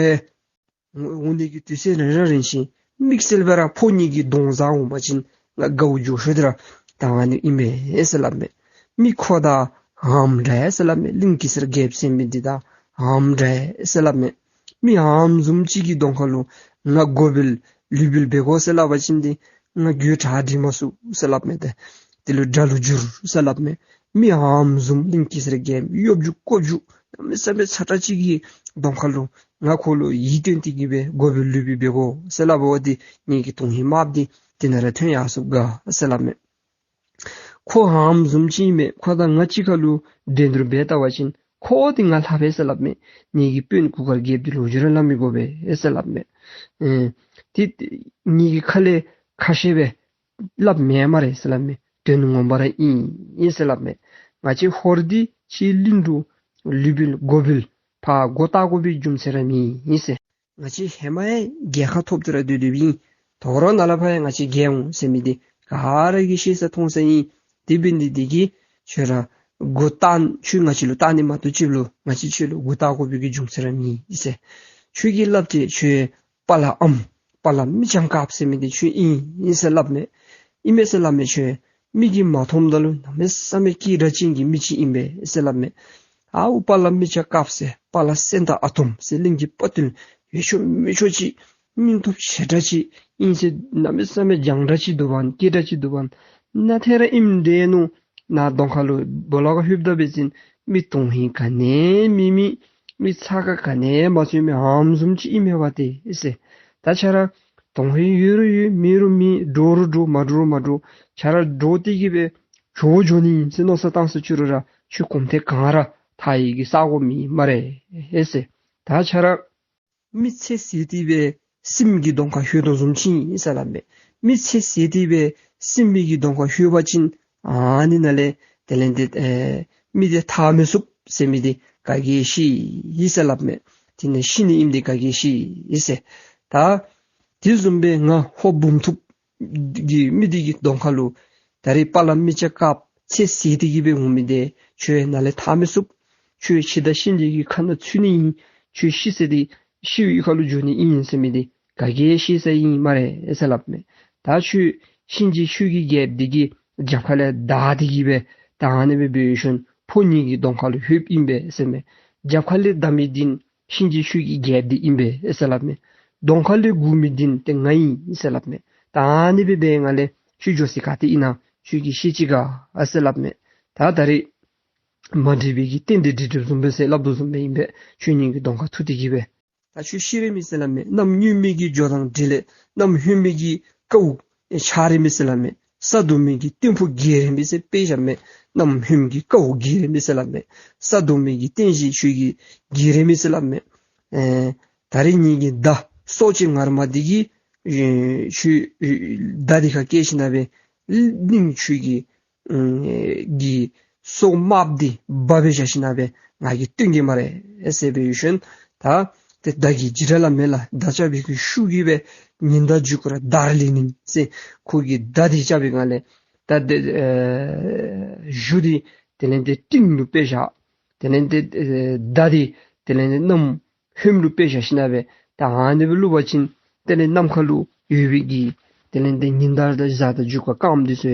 ཡང་འོང་ནི་གི་དུས་ཚོད་རན་ར་རན་ཞིནམ་དམིགས་བསལ་སྦེ་ར་ཕོ་ཉིད་ཀྱི་གདོང་བཟང་འོང་པ་ཅིན་ང་དགའཝ་འགྱོ་ཤོས་འདི་ར་ད་ཨ་ནི་ཨིན་པས་ཟེར་སླབ་མས། མི་ཁོ་དང་འམ་འདྲ་ཟེར་སླབ་མས། གླིང་གེ་སར་རྒྱལཔོ་ཟེར་མི་འདི་དང་འམ་འདྲ་ཟེར་སླབ་མས། མི་འམ་བཟུམ་ཅིག་གི་གདོང་ཁ་ལུ་ང་སྒོ་འབུལ་ལུས་འབུལ་འབད་དགོ་ཟེར་སླབ་པ་ཅིན་འདི་ང་རྒྱུད་གྲ་སྒྲིག་མ་ཚུགས་ཟེར་སླབ་མས། ཏེ་དེ་ལུ་དགྲ་ལུ་འགྱུར་ཟེར་སླབ་མས། མི་འམ་བཟུམ་གླིང་གེ་སར་རྒྱལཔོ་གཡོ་སྒྱུ་ཀོ་སྒྱུ་གནམ་མེད་ས་མེད་ཚ་དྲགས་ཅིག་གི་གདོང་ཁ་ལུ་ང་ཁོ་ལུ་ཡིད་རྟོན་ཏེ་གི་སྦེ་སྒོ་འབུལ་ལུས་འབུལ་འབད་དགོ་ཟེར་སླབ་པ་འདི་ངེ་གི་དོན་ཧིང་དམརཔོ་འདི་དེ་ནང་ར་ཐོན་ཡར་སོཔ་ག་ཟེར་སླབ་མས། ཁོ་འམ་བཟུམ་ཅིག་ཨིན་མས། ཁོ་དང་ང་གཅིག་ཁར་ལུ་འགྲན་བསྡུར་འབད་བལྟ་བ་ཅིན་ཁོ་འདི་ང་ལྷག་པས་ཟེར་སླབ་མས། ངེ་གི་དཔོན་གུར་དཀར་རྒྱལཔོ་འདི་ལོག་ཅི་ར་སླབ་མི་དགོ་པས་ཟེར་སླབ་མས། ཨེ་ཏེ་ངེ་གི་ཁ་ལས་ཁ་བཤད་སྦེ་སླབ་མེན་སྨ་རེ་ཟེར་སླབ་མས། དོན་ངོ་མ་ར་ཨིན་ཨིན་ཟེར་སླབ་མས། ང་བཅས་ཧོར་འདི་ཕྱིའི་གླིང་དུ་ལུས་འབུལ་སྒོ་འབུལ་ཕར་སྒོ་བཏགས་དགོ་པའི་རྒྱུ་མཚན་ར་མེད་ཨིན་ཟེར། ང་བཅས་ཧེ་མ་ཡང་རྒྱལ་ཁ་ཐོབ་སྟེ་ར་སྡོད་སྡོདཔ་ཨིན། དོ་རུང་ནཱ་ལས་ཕར་ཡང་ང་བཅས་རྒྱལ་འོང་ཟེར་མི་འདི་ག་ར་གིས་ཤེས་ས་མཐོང་ས་ཨིན། དེ་འབད་ནི་འདི་གིས་ཁྱོད་ར་མགུ་བཏང་ཁྱོད་ང་བཅས་ལུ་བཏང་ནི་མ་གཏོགས་ཅིག་ལུ་ང་བཅས་ཁྱོད་ལུ་མགུ་བཏགས་དགོ་པའི་གི་རྒྱུ་མཚན་ར་མེད་ཨིན་ཟེར། ཁྱོད་ཀྱིས་སླབ་སྟེ་ཁྱོད་དཔའ་ལ་ཨམ་དཔའ་ལ་མི་སྤྱང་དཀརཔོ་ཟེར་མི་འདི་ཁྱོད་ཨིན་ཨིན་ཟེར་སླབ་མས། ཨིན་མས་ཟེར་སླབ་མས། ཁྱོད་མིག་གིས་མ་མཐོངམ་ད་ལུ་གནམ་མེད་ས་མེད་སྐད་གྲགས་ཅན་གྱི་མི་ཅིག་ཨིན་པས་ཟེར་སླབ་མས། ཨའུ་དཔའ་ལ་མི་སྤྱང་དཀརཔོ་ཟེར་དཔའ་ལ་སེང་སྟག་ཨ་དོམ་ཟེར་གླིང་གི་དཔའ་བརྟུལ་ཡོད་ཆོག་མེད་ཆོག་ཅིག་སྙིང་སྟོབས་ཆེ་དྲགས་ཅིག་ཨིན་ཟེར་གནམ་མེད་ས་མེད་སྤྱང་དྲགས་ཅིག་འདུག་པ་སྐད་གྲགས་ཅིག་འདུག་པ་ནཱ་ཐད་ར་ཨིནམ་འདྲས་ནུག། ནཱ་གདོང་ཁ་ལུ་སྦོ་ལོགས་ཁར་ལྷོདཔ་ད་འབད་བ་ཅིན་མི་དོན་ཧིང་ག་ནི་མེད་མི་མི་ཚ་ཁ་ག་ནི་མ་ཚུད་མི་འམ་བཟུམ་ཅིག་ཨིན་མས་པ་ཏེ་ཟེར། ད་ཁྱོད་ར་དོན་ཧིང་ཡོད་རུང་ཡོད་མེད་རུང་མེད་འདྲོག་རུང་འདྲོག་མ་འདྲོག་རུང་མ་འདྲོག། ཁྱོད་ར་འདྲོག་སྟེ་གི་སྦེ་འགྱོ་འགྱོ་ནི་ཨིན་ཟེར་མནོ་བསམ་བཏང་ཟེར་ཅི་རུང་ར་ཁྱོད་གོམ་ཐེངས་གང་ར་ཐར་ནི་གི་ས་གོ་མེད་སྨ་རེ་ཟེར། ད་ཁྱོད་ར་མི་ཚེ་ཟད་དེ་སྦེ་ སྲིནམོ་གི་གདོང་ཁར་ལྷོད་དོ་བཟུམ་ཅིག་ཨིན་ཟེར་སླབ་མས། མི་ཚེ་ཟད་དེ་སྦེ་སྲིནམོ་གི་གདོང་ཁར་ལྷོད་པ་ཅིན་ཨ་ནི་ནང་ལས་དེ་ལས་འདི་ཨེ་མི་དེ་ཐར་མི་ཚུགས་ཟེར་མི་འདི་ག་གིས་ཤེས་ཡི་ཟེར་སླབ་མས། དེ་ནི་ཤི་ནི་ཨིནམ་འདི་ག་གིས་ཤེས་ཡི་ཟེར། ད་དེ་བཟུམ་སྦེ་ང་ཕོ་འབུམ་ཐུབ་གི་མི་འདི་གི་གདོང་ཁ་ལུ་ད་རེས་དཔའ་ལ་མི་ཆ་བཀབ་ཚེ་ཟད་དེ་གི་སྦེ་འོང་མི་འདི་ཁྱོད་ནཱ་ལས་ཐར་མི་ཚུགས། ཁྱོད་འཆི་བདག་གཤིན་རྗེ་གི་ཁ་ནང་ཚུད་ནི་ཨིན། ཁྱོད་ཤི་ཟེར་འདི་ཤི་བའི་ཁ་ལུ་འགྱོ་ནི་ཨིན་ཟེར་མི་འདི་ག་གིས་ཤེས་ས་ཨིན་སྨ་རེ་ཟེར་སླབ་མས། ད་ཁྱོད་གཤིན་རྗེ་ཆོས་ཀྱི་རྒྱལཔོ་འདི་གི་རྒྱབ་ཁ་ལས་བདའ་སྟེ་གི་སྦེ་ད་ཨ་ནི་སྦེ་འབད་ཞིནམ་ཕོ་ངེ་གི་གདོང་ཁ་ལུ་ལྷོདཔ་ཨིན་པས་ཟེར་མས། རྒྱབ་ཁ་ལས་བདའ་མི་འདི་གཤིན་རྗེ་ཆོས་ཀྱི་རྒྱལཔོ་འདི་ཨིན་པས་ཟེར་སླབ་མས། གདོང་ཁ་ལས་འགུག་མི་འདི་ཏེ་ང་ཨིན་ཟེར་སླབ་མས། ད་ཨ་ནི་སྦེ་འབད་བའི་སྒང་ལས་ཁྱོད་འགྱོ་ས་ག་ཏེ་ཨིན་ན་ཁྱོད་ཀྱིས་ཤེས་ཅི་ག་ཟེར་སླབ་མས། ད་ད་རེས་མ་འདྲིས་པའི་གི་རྟེན་འདི་འདྲིས་འདྲིསཔ་བཟུམ་སྦེ་ཟེར་སླབ་དོ་བཟུམ་སྦེ་ཨིན་པས། ཁྱོད་ངེ་གི་གདོང་ཁར་ཐུག་སྟེ་གི་སྦེ། ད་ཁྱོད་ཤི་རན་མས་ཟེར་སླབ་མས། གནམ་སྨྱོན་མི་གི་ཇོ་དང་འདྲེ་ལས་གནམ་ཧོནམ་གི་ཀཝ་ཆག་རན་མས་ཟེར་སླབ་མས། ས་དོང་མི་གི་ཏིང་ཕུ་འགྱེལ་རན་མས་ཟེར་དཔེ་བཞག་མས། གནམ་ཧོནམ་གི་ཀཝ་འགྱེལ་རན་མས་ཟེར་སླབ་མས། ས་དོང་མི་གི་རྟེན་གཞི་ཁྱོད་ཀྱི་འགྱེལ་རན་མས་ཟེར་སླབ་མས། ཨེ་ད་རེས་ངེ་གི་མདའ་སྲོག་གཅོད་ངར་མ་འདི་གིས་ཨེ་ཁྱོད་ཨེ་མདའ་འདི་ཁར་བཀལ་ཞིནམ་སྦེ་སྙིང་ཁྱོད་ཀྱི་ཨུམ་གི་སྲོག་དམརཔོ་འདི་སྦ་སྦེ་བཞག་ཞིནམ་སྦེ་ང་གིས་བཏོན་གེ་སྨ་རེ་ཟེར་འབད་ཞིནམ་ད་ཏེ་མདའ་གི་འཇིགས་སྒྲ་སླབ་མས་ལགས། མདའ་རྐྱབ་པའི་གི་ཤུགས་ཀྱིས་སྦེ་ཉི་ཟླ་རྒྱུད་སྐུད་ར་དར་ལིང་ལིང་ཟེར་ཁོ་གིས་མདའ་འདི་རྐྱབ་པའི་སྒང་ལས་ད་ཏེ་ཨེ་གཞུ་འདི་དེ་ལས་ཏེ་སྟེང་ལུ་སྦེ་བཞག། དེ་ལས་ཏེ་ཨེ་མདའ་འདི་དེ་ལས་ཏེ་གནམ་ཧོནམ་ལུ་སྦེ་བཞག་ཞིནམ་སྦེ་ད་ཨ་ནི་སྦེ་བླུག་པ་ཅིན་དེ་ལས་ནམ་མཁའ་ལུ་ཡོད་པའི་གི་དེ་ལས་ཏེ་ཉི་ཟླ་དང་གཟའ་དང་རྒྱུད་སྐུད་སྐརམ་འདི་ཚུ་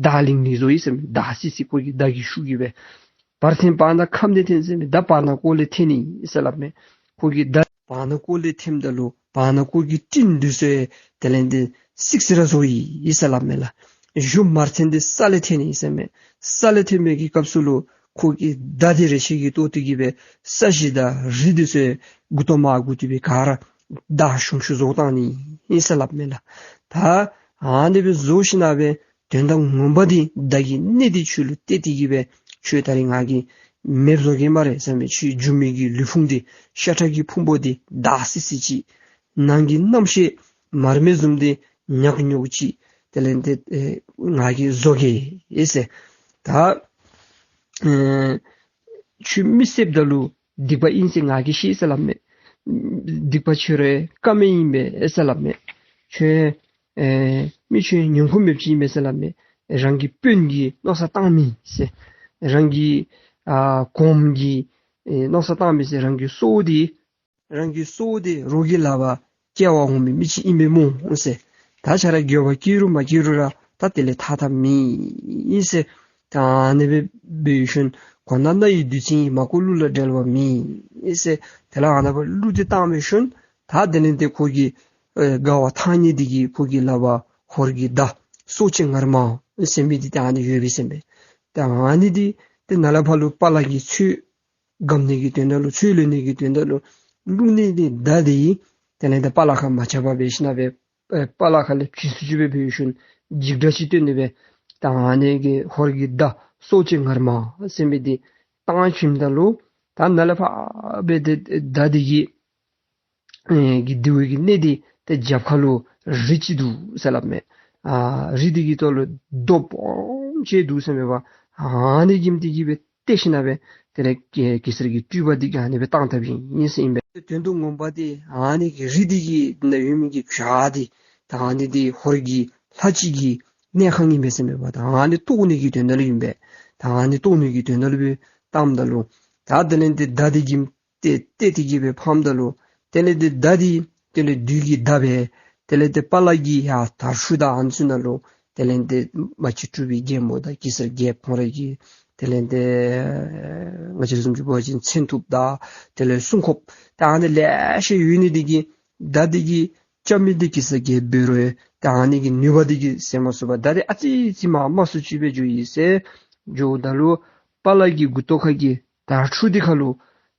དར་ལིང་ལིང་བཟོ་ཡི་ཟེར་མས། དར་སི་སི་ཁོ་གི་མདའ་གི་ཤུགས་ཀྱིས་སྦེ། བར་ཐེངས་བར་ན་ཁམས་ནང་ཐོན་ཟེར་མས། ད་བར་ན་ཀོ་ལས་ཐོན་ནི་ཟེར་སླབ་མས། ཁོ་གི་མདའ་བར་ན་ཀོ་ལས་ཐོནམ་ད་ལུ་བར་ན་ཀོ་གི་སྤྲིན་འདི་ཚུ་དེ་ལས་ཏེ་སིག་སི་ར་བཟོ་ཡི་ཟེར་སླབ་མས་ལགས། གཞུ་མར་ཐོན་འདི་ས་ལས་ཐོན་ནི་ཟེར་མས། ས་ལས་ཐོན་མི་གི་སྐབས་སུ་ལུ་ཁོ་གི་མདའ་འདི་རེག་ཤེས་ཀྱིས་བཏོག་སྟེ་གི་སྦེ་ས་གཞི་དང་རི་འདི་ཚུ་མགུ་ཏོ་མར་སྒུར་ཏེ་སྦེ་ག་ར་མདའ་ཤུམ་ཤུམ་བཟོ་བཏང་ནི་ཨིན་ཟེར་སླབ་མས་ལགས། ད་ཨ་ནི་སྦེ་བཟོ་ཞིནམ་སྦེ་དོན་དག་ངོ་མ་འདི་མདའ་གི་སྣེ་འདི་ཁྱོད་ལུ་གཏད་དེ་གི་སྦེ་ཁྱོད་ད་རེས་ང་གིས་མེདཔ་བཟོ་གེ་སྨ་རེ་ཟེར་མས། ཁྱོད་རྒྱུ་མའི་གི་ལུས་ཕུང་འདི་ཤ་ཁྲག་གི་ཕུང་པོ་འདི་དར་སི་སི་ཅིག། ནང་གི་རྣམ་ཤེས་མར་མེ་བཟུམ་འདི་ཉག་ཉོག་ཅིག། དེ་ལས་ཏེ་ཨེ་ང་གིས་བཟོ་གེ་ཟེར། ད་ཨེ་ཁྱོད་མི་བསདཔ་ད་ལུ་སྡིག་པ་ཨིན་ཟེར་ང་གིས་ཤེས་ཟེར་སླབ་མས། སྡིག་པ་ཁྱོད་རའི་བཀའ་མ་ཨིན་པས་ཟེར་སླབ་མས། ཁྱོད་ཨེ་མི་ཁྱོད་ཉོན་ཁུངས་མེདཔ་ཅིག་ཨིན་པས་ཟེར་སླབ་མས། རང་གི་དཔོན་གྱིས་མནོ་བསམ་བཏང་མི་ཟེར། རང་གི་ཨ་གོངམ་གིས་ཨེ་མནོ་བསམ་བཏང་མི་ཟེར། རང་གི་སྲོག་འདི་རང་གི་སྲོག་འདི་རོགས་ཀྱི་ལག་པར་སྐྱེལ་བར་འོང་མི་མི་ཅིག་ཨིན་པས་སྨོ་ཟེར། ད་ཁྱོད་ར་འགྱོད་པ་སྐྱེ་རུང་མ་སྐྱེ་རུང་ར་ད་དེ་ལས་ཐར་ཐབས་མེད་ཟེར། ད་ཨ་ནི་སྦེ་འབད་ཞིནམ་གོ་ན་རྣ་ཡི་བདུད་རྩི་ཡིས། མ་གོ་གླུ་ལ་འགྲེལ་བ་མེད་ཟེར། དེ་ལས་ཨ་ནཱ་སྦེ་གླུ་འདི་བཏང་བའི་ཤུལ་ད་དེ་ལས་ཏེ་ཁོ་གི་ཨེ་དགའ་བ་ཐང་ཉེ་འདི་གིས་ཁོ་གི་ལག་པར་ཧོར་གྱི་མདའ་སྲོག་གཅོད་ངར་མ་ཟེར་མི་འདི་ད་ཨ་ནི་ཡོད་པས་ཟེར་མས། ད་ཨ་ནི་འདི་ཏེ་ནཱ་ལས་ཕར་ལུ་པ་ལགས་ཀྱིས་ཚུར་སྒམ་ནི་གི་དོན་དག་ལུ་ཚུར་ལེན་ནི་གི་དོན་དག་ལུ་བླུག་ནི་འདི་མདའ་འདི་དེ་ལས་ཏེ་པ་ལགས་ཁར་མ་ཆགས་པར་འབད་ཞིནམ་སྦེ་ཨེ་པ་ལགས་ཁ་ལས་བྱིན་སུ་ཅིག་སྦེ་འབད་ཞིནམ་འཇིགས་སྒྲ་ཅིག་བཏོན་ནི་སྦེ་ད་ཨ་ནི་གི་ཧོར་གྱི་མདའ་སྲོག་གཅོད་ངར་མ་ཟེར་མི་འདི་བཏང་བྱིནམ་ད་ལུ་ད་ནཱ་ལས་ཕར་སྦེ་ཏེ་མདའ་འདི་གི་ཨེ་གི་རྡེའུ་གི་སྣེ་འདི་ཏེ་རྒྱབ་ཁ་ལུ་རི་ཅིག་འདུག་ཟེར་སླབ་མས། ཨ་རི་འདི་གི་ཐོག་ལུ་རྡོ་སྦོམ་ཅིག་འདུག་ཟེར་མས་པ། ཨ་ནི་གི་མཐིལ་གྱིས་སྦེ་བཏེག་ཞིནམ་སྦེ་དེ་ལས་གེ་གེ་སར་གྱི་སྤྲུལ་པ་འདི་གིས་ཨ་ནི་སྦེ་བཏང་བཏངམ་ཨིན་ཟེར་ཨིན་པས། དོན་དུ་ངོ་མ་འདི་ཨ་ནི་གི་རི་འདི་གི་ནང་ཡོད་མི་གི་བྱག་འདི་ད་ཨ་ནི་འདི་ཧོར་གྱི་ལྷ་ཅིག་གི་གནས་ཁང་ཨིན་པས་ཟེར་མས་པ། ད་ཨ་ནི་བཏོག་ནི་གི་དོན་དག་ལུ་ཨིན་པས། ད་ཨ་ནི་བཏོག་ནི་གི་དོན་དག་ལུ་སྦེ་བཏངམ་ད་ལུ་ད་དེ་ལས་ཏེ་མདའ་འདི་གི་ཏེ་ཏེ་དེ་གིས་སྦེ་ཕམ་ད་ལུ་དེ་ལས་ཏེ་མདའ་འདི་དེ་ལས་བདུད་ཀྱི་མདའ་སྦེ་དེ་ལས་ཏེ་པ་ལགས་ཀྱི་ཡར་དར་ཕྱུག་དང་ཨ་ནི་ཚུ་ནང་ལུ་དེ་ལས་ཏེ་མ་གཅིག་སྤྲུལ་པའི་རྒྱལ་མོ་དང་གེ་སར་རྒྱལཔོ་ཁོང་ར་གི་དེ་ལས་ཏེ་ང་བཅས་བཟུམ་ཅིག་འབད་བ་ཅིན་མཚོན་ཐུབ་དང་དེ་ལས་སྲུང་འཁོརཔ་དང་ཨ་ནི་ལེ་ཤ་ཡོད་ནི་འདི་གིས་མདའ་འདི་གིས་རྐྱབ་མི་འདི་གེ་སར་རྒྱལཔོ་འབད་རུང་ཡང་ད་ཨ་ནི་གི་ནུས་པ་འདི་གིས་ཟེར་མ་ཚུགས་པར་མདའ་འདི་ཨ་ཙི་ཙི་མར་མར་སུ་ཅིག་སྦེ་འགྱོ་ཡི་ཟེར་འགྱོཝ་ད་ལུ་པ་ལགས་ཀྱི་མགུ་ཏོ་ཁ་གི་དར་ཕྱུག་འདི་ཁ་ལུ་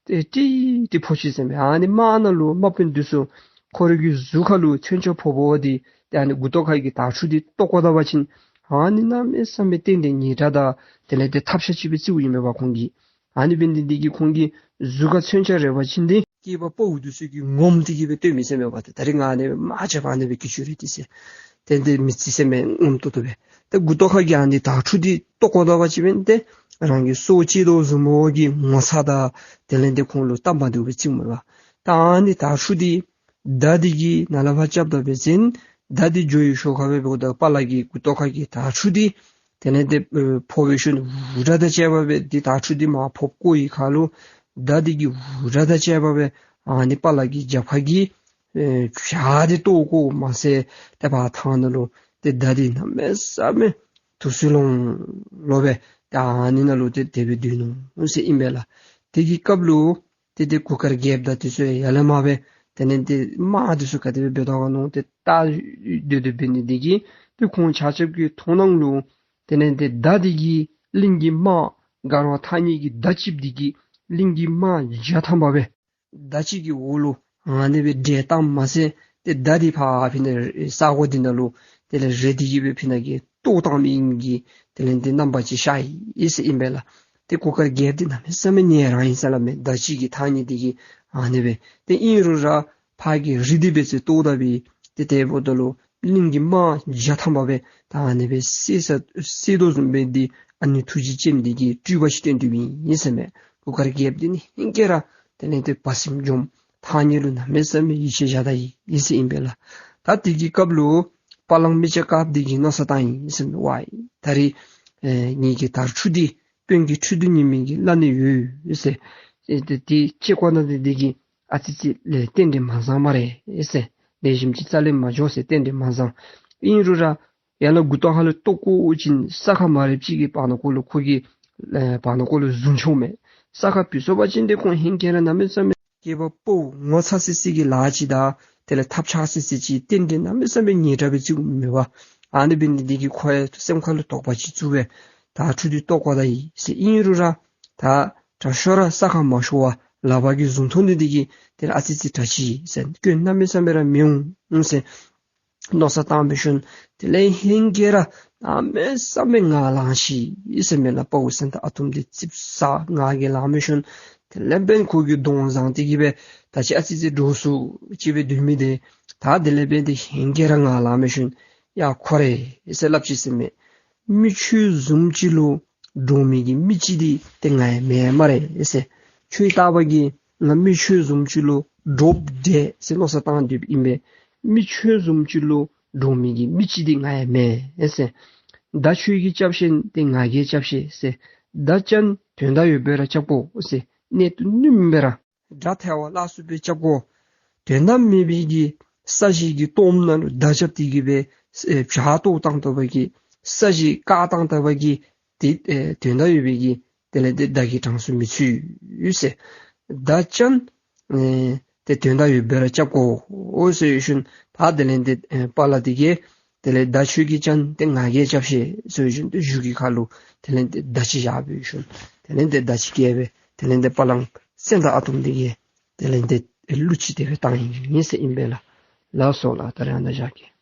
ཏེ་ཏིག་ཏིག་ཕོག་ཅི་ཟེར་མས། ཨ་ནི་དམག་ནང་ལུ་དམག་དཔོན་འདི་ཚུ་ཁོ་རའི་གི་གཟུགས་ཁ་ལུ་མཚོན་ཆ་ཕོག་ཕོགཔ་འདི་ཏེ་ཨ་ནི་མགུ་ཏོ་ཁ་གི་དར་ཕྱུག་འདི་བཏོག་བཀོ་ད་པ་ཅིན་ཨ་ནི་གནམ་མེད་ས་མེད་ཏན་ཏན་ཉེས་དགྲ་དང་དེ་ལས་ཏེ་ཐབས་ཤ་ཅིག་སྦེ་བརྩིཝ་ཨིན་མས་པ་ཁོང་གིས། ཨ་ནི་འབད་ནི་འདི་གིས་ཁོང་གི་གཟུགས་ཁར་མཚོན་ཆ་རེག་པ་ཅིན་འདི་ སྐྱེས་པ་དཔའ་བོ་འདི་ཚུ་གིས་ངོམ་སྟེ་གི་སྦེ་སྡོད་མི་ཟེར་མས་པ། ཏེ་ད་རིས་ང་ཨ་ནི་སྦེ་མ་བྱས་པར་ཨ་ནི་སྦེ་སྐྱེ་བཅུག་རུང་ཏེ་ཟེར། ཏེ་འདི་མི་རྩི་ཟེར་མས། ངོམ་ཏོག་ཏོ་སྦེ། ཏེ་མགུ་ཏོ་ཁ་གི་ཨ་ནི་དར་ཕྱུག་འདི་བཏོག་བཀོ་ད་པ་ཅིན་འབདན་ཏེ་རང་གི་སྲོག་བཅད་དོ་བཟུམ་མའི་གི་ངོ་ཚ་དང་དེ་ལས་ཏེ་ཁོང་ལུ་སྟབས་མ་བདེཝ་སྦེ་བརྩིཝ་མས་པ། ད་ཨ་ནི་དར་ཕྱུག་འདི་མདའ་འདི་གིས་ནཱ་ལས་ཕར་རྐྱབ་ད་འབད་བ་ཅིན་མདའ་འདི་འགྱོ་བའི་ཤུལ་ཁར་སྦེ་འབདཝ་ད་དཔའ་ལ་གི་མགུ་ཏོ་ཁ་གི་དར་ཕྱུག་འདི་དེ་ལས་ཏེ་ཨེ་ཕོག་པའི་ཤུལ་འུར་སྒྲ་དང་བཅས་པ་སྦེ་འདི་དར་ཕྱུག་འདི་མར་ཕོག་བཀོ་བའི་ཁར་ལུ་མདའ་འདི་གིས་འུར་སྒྲ་དང་བཅས་པ་སྦེ་ཨ་ནི་དཔའ་ལ་གི་རྒྱབ་ཁ་གི་ཨེ་བྱག་འདི་བཏོག་བཀོཝ་མ་ཚད་ཏེ་ཕར་ཐང་ནང་ལུ་ཏེ་མདའ་འདི་གནམ་མེད་ས་མེད་དུག་སེལ་ལོང་ལོང་སྦེ་ཏེ་ཨ་ནི་ནང་ལུ་ཏེ་དེ་སྦེ་སྡོད་ནུག་ཟེར་ཨིན་པས་ལགས། དེ་གི་སྐབས་ལུ་ཏེ་ཏེ་གུར་དཀར་རྒྱལཔོ་དང་དེ་ཚུ་ཡར་ལས་མར་སྦེ་དེ་ལས་ཏེ་དམག་འདི་ཚུ་ག་དེ་སྦེ་འབད་དོ་ག་མནོ་སྟེ་བལྟ་སྡོད་སྡོདཔ་འབད་ནི་འདི་གིས་ཏེ་ཁོང་ཆ་ཁྱབ་ཀྱི་མཐོང་སྣང་ལུ་དེ་ལས་ཏེ་མདའ་འདི་གིས་གླིང་གི་དམག་མགར་བ་ཐང་རྙེད་ཀྱི་མདའ་གཅིགཔོ་འདི་གིས་གླིང་གི་དམག་བརྒྱ་ཐམ་པ་སྦེ་མདའ་གཅིག་གི་འོག་ལུ་ཨ་ནི་སྦེ་བསྒྲལ་བཏངམ་མ་ཚད་ཏེ་མདའ་འདི་ཕར་ཕི་ནང་ས་གོ་འདི་ནང་ལུ་དེ་ལས་རེག་སྟེ་གི་སྦེ་ཕི་ནང་གི་བཏོག་བཏང་མི་ཨིནམ་གི་དེ་ལས་ཏེ་རྣམ་པ་ཅིག་ཤར་ཡི་ཟེར་ཨིན་པས་ལགས། ཏེ་གུར་དཀར་རྒྱལཔོ་འདི་གནམ་མེད་ས་མེད་ངལ་རངས་ཡི་ཟེར་སླབ་མས། མདའ་གཅིག་གི་ཐང་རྙེད་འདི་གིས་ཨ་ནི་སྦེ། ཏེ་ཨིན་རུང་ར་ཕར་གྱི་རེག་འདི་འབད་ཚེ་བཏོག་ད་པའི་ཏེ་དེ་འབདཝ་ད་ལུ་གླིང་གི་དམག་བརྒྱ་ཐམ་པ་སྦེ་ད་ཨ་ནི་སྦེ་བསད་ས་བསད་དོ་བཟུམ་སྦེ་འདི་ཨ་ནི་ཐུགས་རྗེ་ཅན་འདི་གིས་སྤྲུལ་པ་ཅིག་སྟོན་ཏེ་འབད་ཡི་ཟེར་མས། གུར་དཀར་རྒྱལཔོ་འདི་ནི་ཧེང་སྐལ་ར་དེ་ལས་ཏེ་བར་སེམས་འཇོམས་ཐང་རྙེད་ལུ་གནམ་མེད་ས་མེད་ཡིད་ཆེས་བཞག་ད་ཡི་ཟེར་ཨིན་པས་ལགས། ད་དེ་གི་སྐབས་ལུ་དཔའ་གླང་མི་ལྕེ་དཀརཔོ་འདི་གིས་མནོ་བསམ་བཏང་ཡི་ཟེར་མས། ཝའི་ད་རིས་ཨེ་ངེ་གི་དར་ཕྱུག་འདི་དཔོན་གྱི་ཁྲི་གདུགས་ཉི་མའི་གི་བླ་ནི་ཡོད་ཟེར། ཨེ་ཏེ་དེ་ཅིག་གོ་ན་འདི་འདི་གིས་ཨ་ཙི་ཅིག་ལས་རྟེན་འབྲེལ་མ་བཟང་སྨ་རེ་ཟེར། ལེགས་ཤོམ་ཅིག་རྩ་ལས་མ་འགྱོ་ཟེར། རྟེན་འབྲེལ་མ་བཟང་། ཨིན་རུང་ར་ཡར་ལས་མགུ་ཏོ་ཁ་ལུ་བཏོག་བཀོ་བ་ཅིན་ས་ཁ་མ་རེག་ཅིག་གི་བར་ན་ཁོ་ལུ་ཁོ་གི་ཨེ་བར་ན་ཁོ་ལུ་བཟུང་ཆོག་མས། ས་ཁ་བུད་སོང་པ་ཅིན་ཏེ་ཁོང་ཧེང་སྐལ་ར་གནམ་མེད་ས་མེད་སྐྱེས་པ་ཕོ་ངོ་ཚ་སི་སི་གི་ལཱ་ཅིག་དང་དེ་ལས་ཐབས་ཆག་སི་སི་ཅིག་རྟེན་འབྲེལ་གནམ་མེད་ས་མེད་ཉེས་དྲགས་སྦེ་བརྩིཝ་མས་པ། ཨ་ནི་འབད་ནི་འདི་གིས་ཁོ་ཡང་སེམས་ཁ་ལུ་དོགས་པ་ཅིག་བཙུགས་སྦེ་དར་ཕྱུག་འདི་བཏོག་བཀོ་ད་ཡི་ཟེར། ཨིན་རུང་ར་ད་དྲག་ཤོས་ར་ས་ཁར་མ་ཤོར་བར་ལག་པ་གིས་བཟུང་ཐོན་ནི་འདི་གིས་དེ་ལས་ཨ་ཙི་ཅིག་དྲག་ཅི་ཟེར། སྐྱོན་གནམ་མེད་ས་མེད་ར་མི་འོང་ཟེར་མནོ་བསམ་བཏང་བའི་ཤུལ་དེ་ལས་ཧེང་སྐལ་ར་གནམ་མེད་ས་མེད་ངལ་ལངས་ཅི་ཟེར་མས་ལགས། དཔའ་བོ་སེང་སྟག་ཨ་དོམ་འདི་ཙིགཔ་ཟ་ངལ་གྱིས་ལངས་པའི་ཤུལ་དེ་ལས་འབདན་ཁོ་གིས་གདོང་བཟང་སྟེ་གི་སྦེ་ད་ཅི་ཨ་ཙི་ཅིག་འདྲོག་སུ་ཅིག་སྦེ་སྡོད་མི་འདི་ད་དེ་ལས་འབདན་ཏེ་ཧེང་སྐལ་ར་ངལ་ལངས་པའི་ཤུལ་ཡ་ཁོ་རེ་ཟེར་སླབ་ཅི་ཟེར་མས། མི་ཁྱོད་བཟུམ་ཅིག་ལུ་འདྲོག་མི་གི་མི་ཅིག་འདི་ཏེ་ང་ཡང་མེན་སྨ་རེ་ཟེར། ཁྱོད་ལྟ་བ་གིས་ང་མི་ཁྱོད་བཟུམ་ཅིག་ལུ་འདྲོགཔ་འདྲས་ཟེར་མནོ་བསམ་བཏང་སྡོདཔ་ཨིན་པས། མི་ཁྱོད་བཟུམ་ཅིག་ལུ་འདྲོག་མི་གི་མི་ཅིག་འདི་ང་ཡང་མེན་ཟེར། མདའ་ཁྱོད་ཀྱིས་རྐྱབ་ཤེས་ན་ཏེ་ང་གིས་རྐྱབ་ཤེས་ཟེར། མདའ་ཅན་དོན་དག་ཡོད་པའི་ར་རྐྱབ་དགོ་ཟེར། གནད་དུ་བསྣུན་པའི་ར་དགྲ་ཐལ་བ་བརླག་ཚུགས་པའི་རྐྱབ་དགོ། དོན་དག་མེད་པའི་གི་ས་གཞི་གི་སྟོངམ་ནང་ལུ་མདའ་རྐྱབ་སྟེ་གི་སྦེ་ཨེ་བྱག་བཏོག་བཏང་ད་པ་གིས་ས་གཞི་བཀག་བཏང་ད་པ་གིས་ཏེ་ཨེ་དོན་དག་ཡོད་པའི་གི་དེ་ལས་ཏེ་མདའ་གི་གྲངས་སུ་མི་ཚུད་ཟེར། མདའ་ཅན་ཨེ་ཏེ་དོན་དག་ཡོད་པའི་ར་རྐྱབ་དགོ་ཟེར་ཞིནམ་ད་དེ་ལས་ཏེ་ཨེ་དཔའ་ལ་འདི་གིས་དེ་ལས་མདའ་ཁྱོད་ཀྱིས་ཅན་ཏེ་ང་གིས་རྐྱབ་ཤེས་ཟེར་ཞིནམ་ཏེ་གཞུ་གི་ཁ་ལུ་དེ་ལས་ཏེ་མདའ་ཅིག་བཞག་པའི་ཤུལ་དེ་ལས་ཏེ་མདའ་ཅིག་བཀལ་སྦེ་དེ་ལས་ཏེ་དཔའ་གླང་སེང་སྟག་ཨ་དོམ་འདི་གིས་དེ་ལས་ཏེ་གླུ་ཅིག་དེ་སྦེ་བཏང་ཡི་ཟེར་ཨིན་པས་ལགས། ལགས་སོ་ལགས། ད་རེས་ཨ་ནཱ་བཞག་གེ།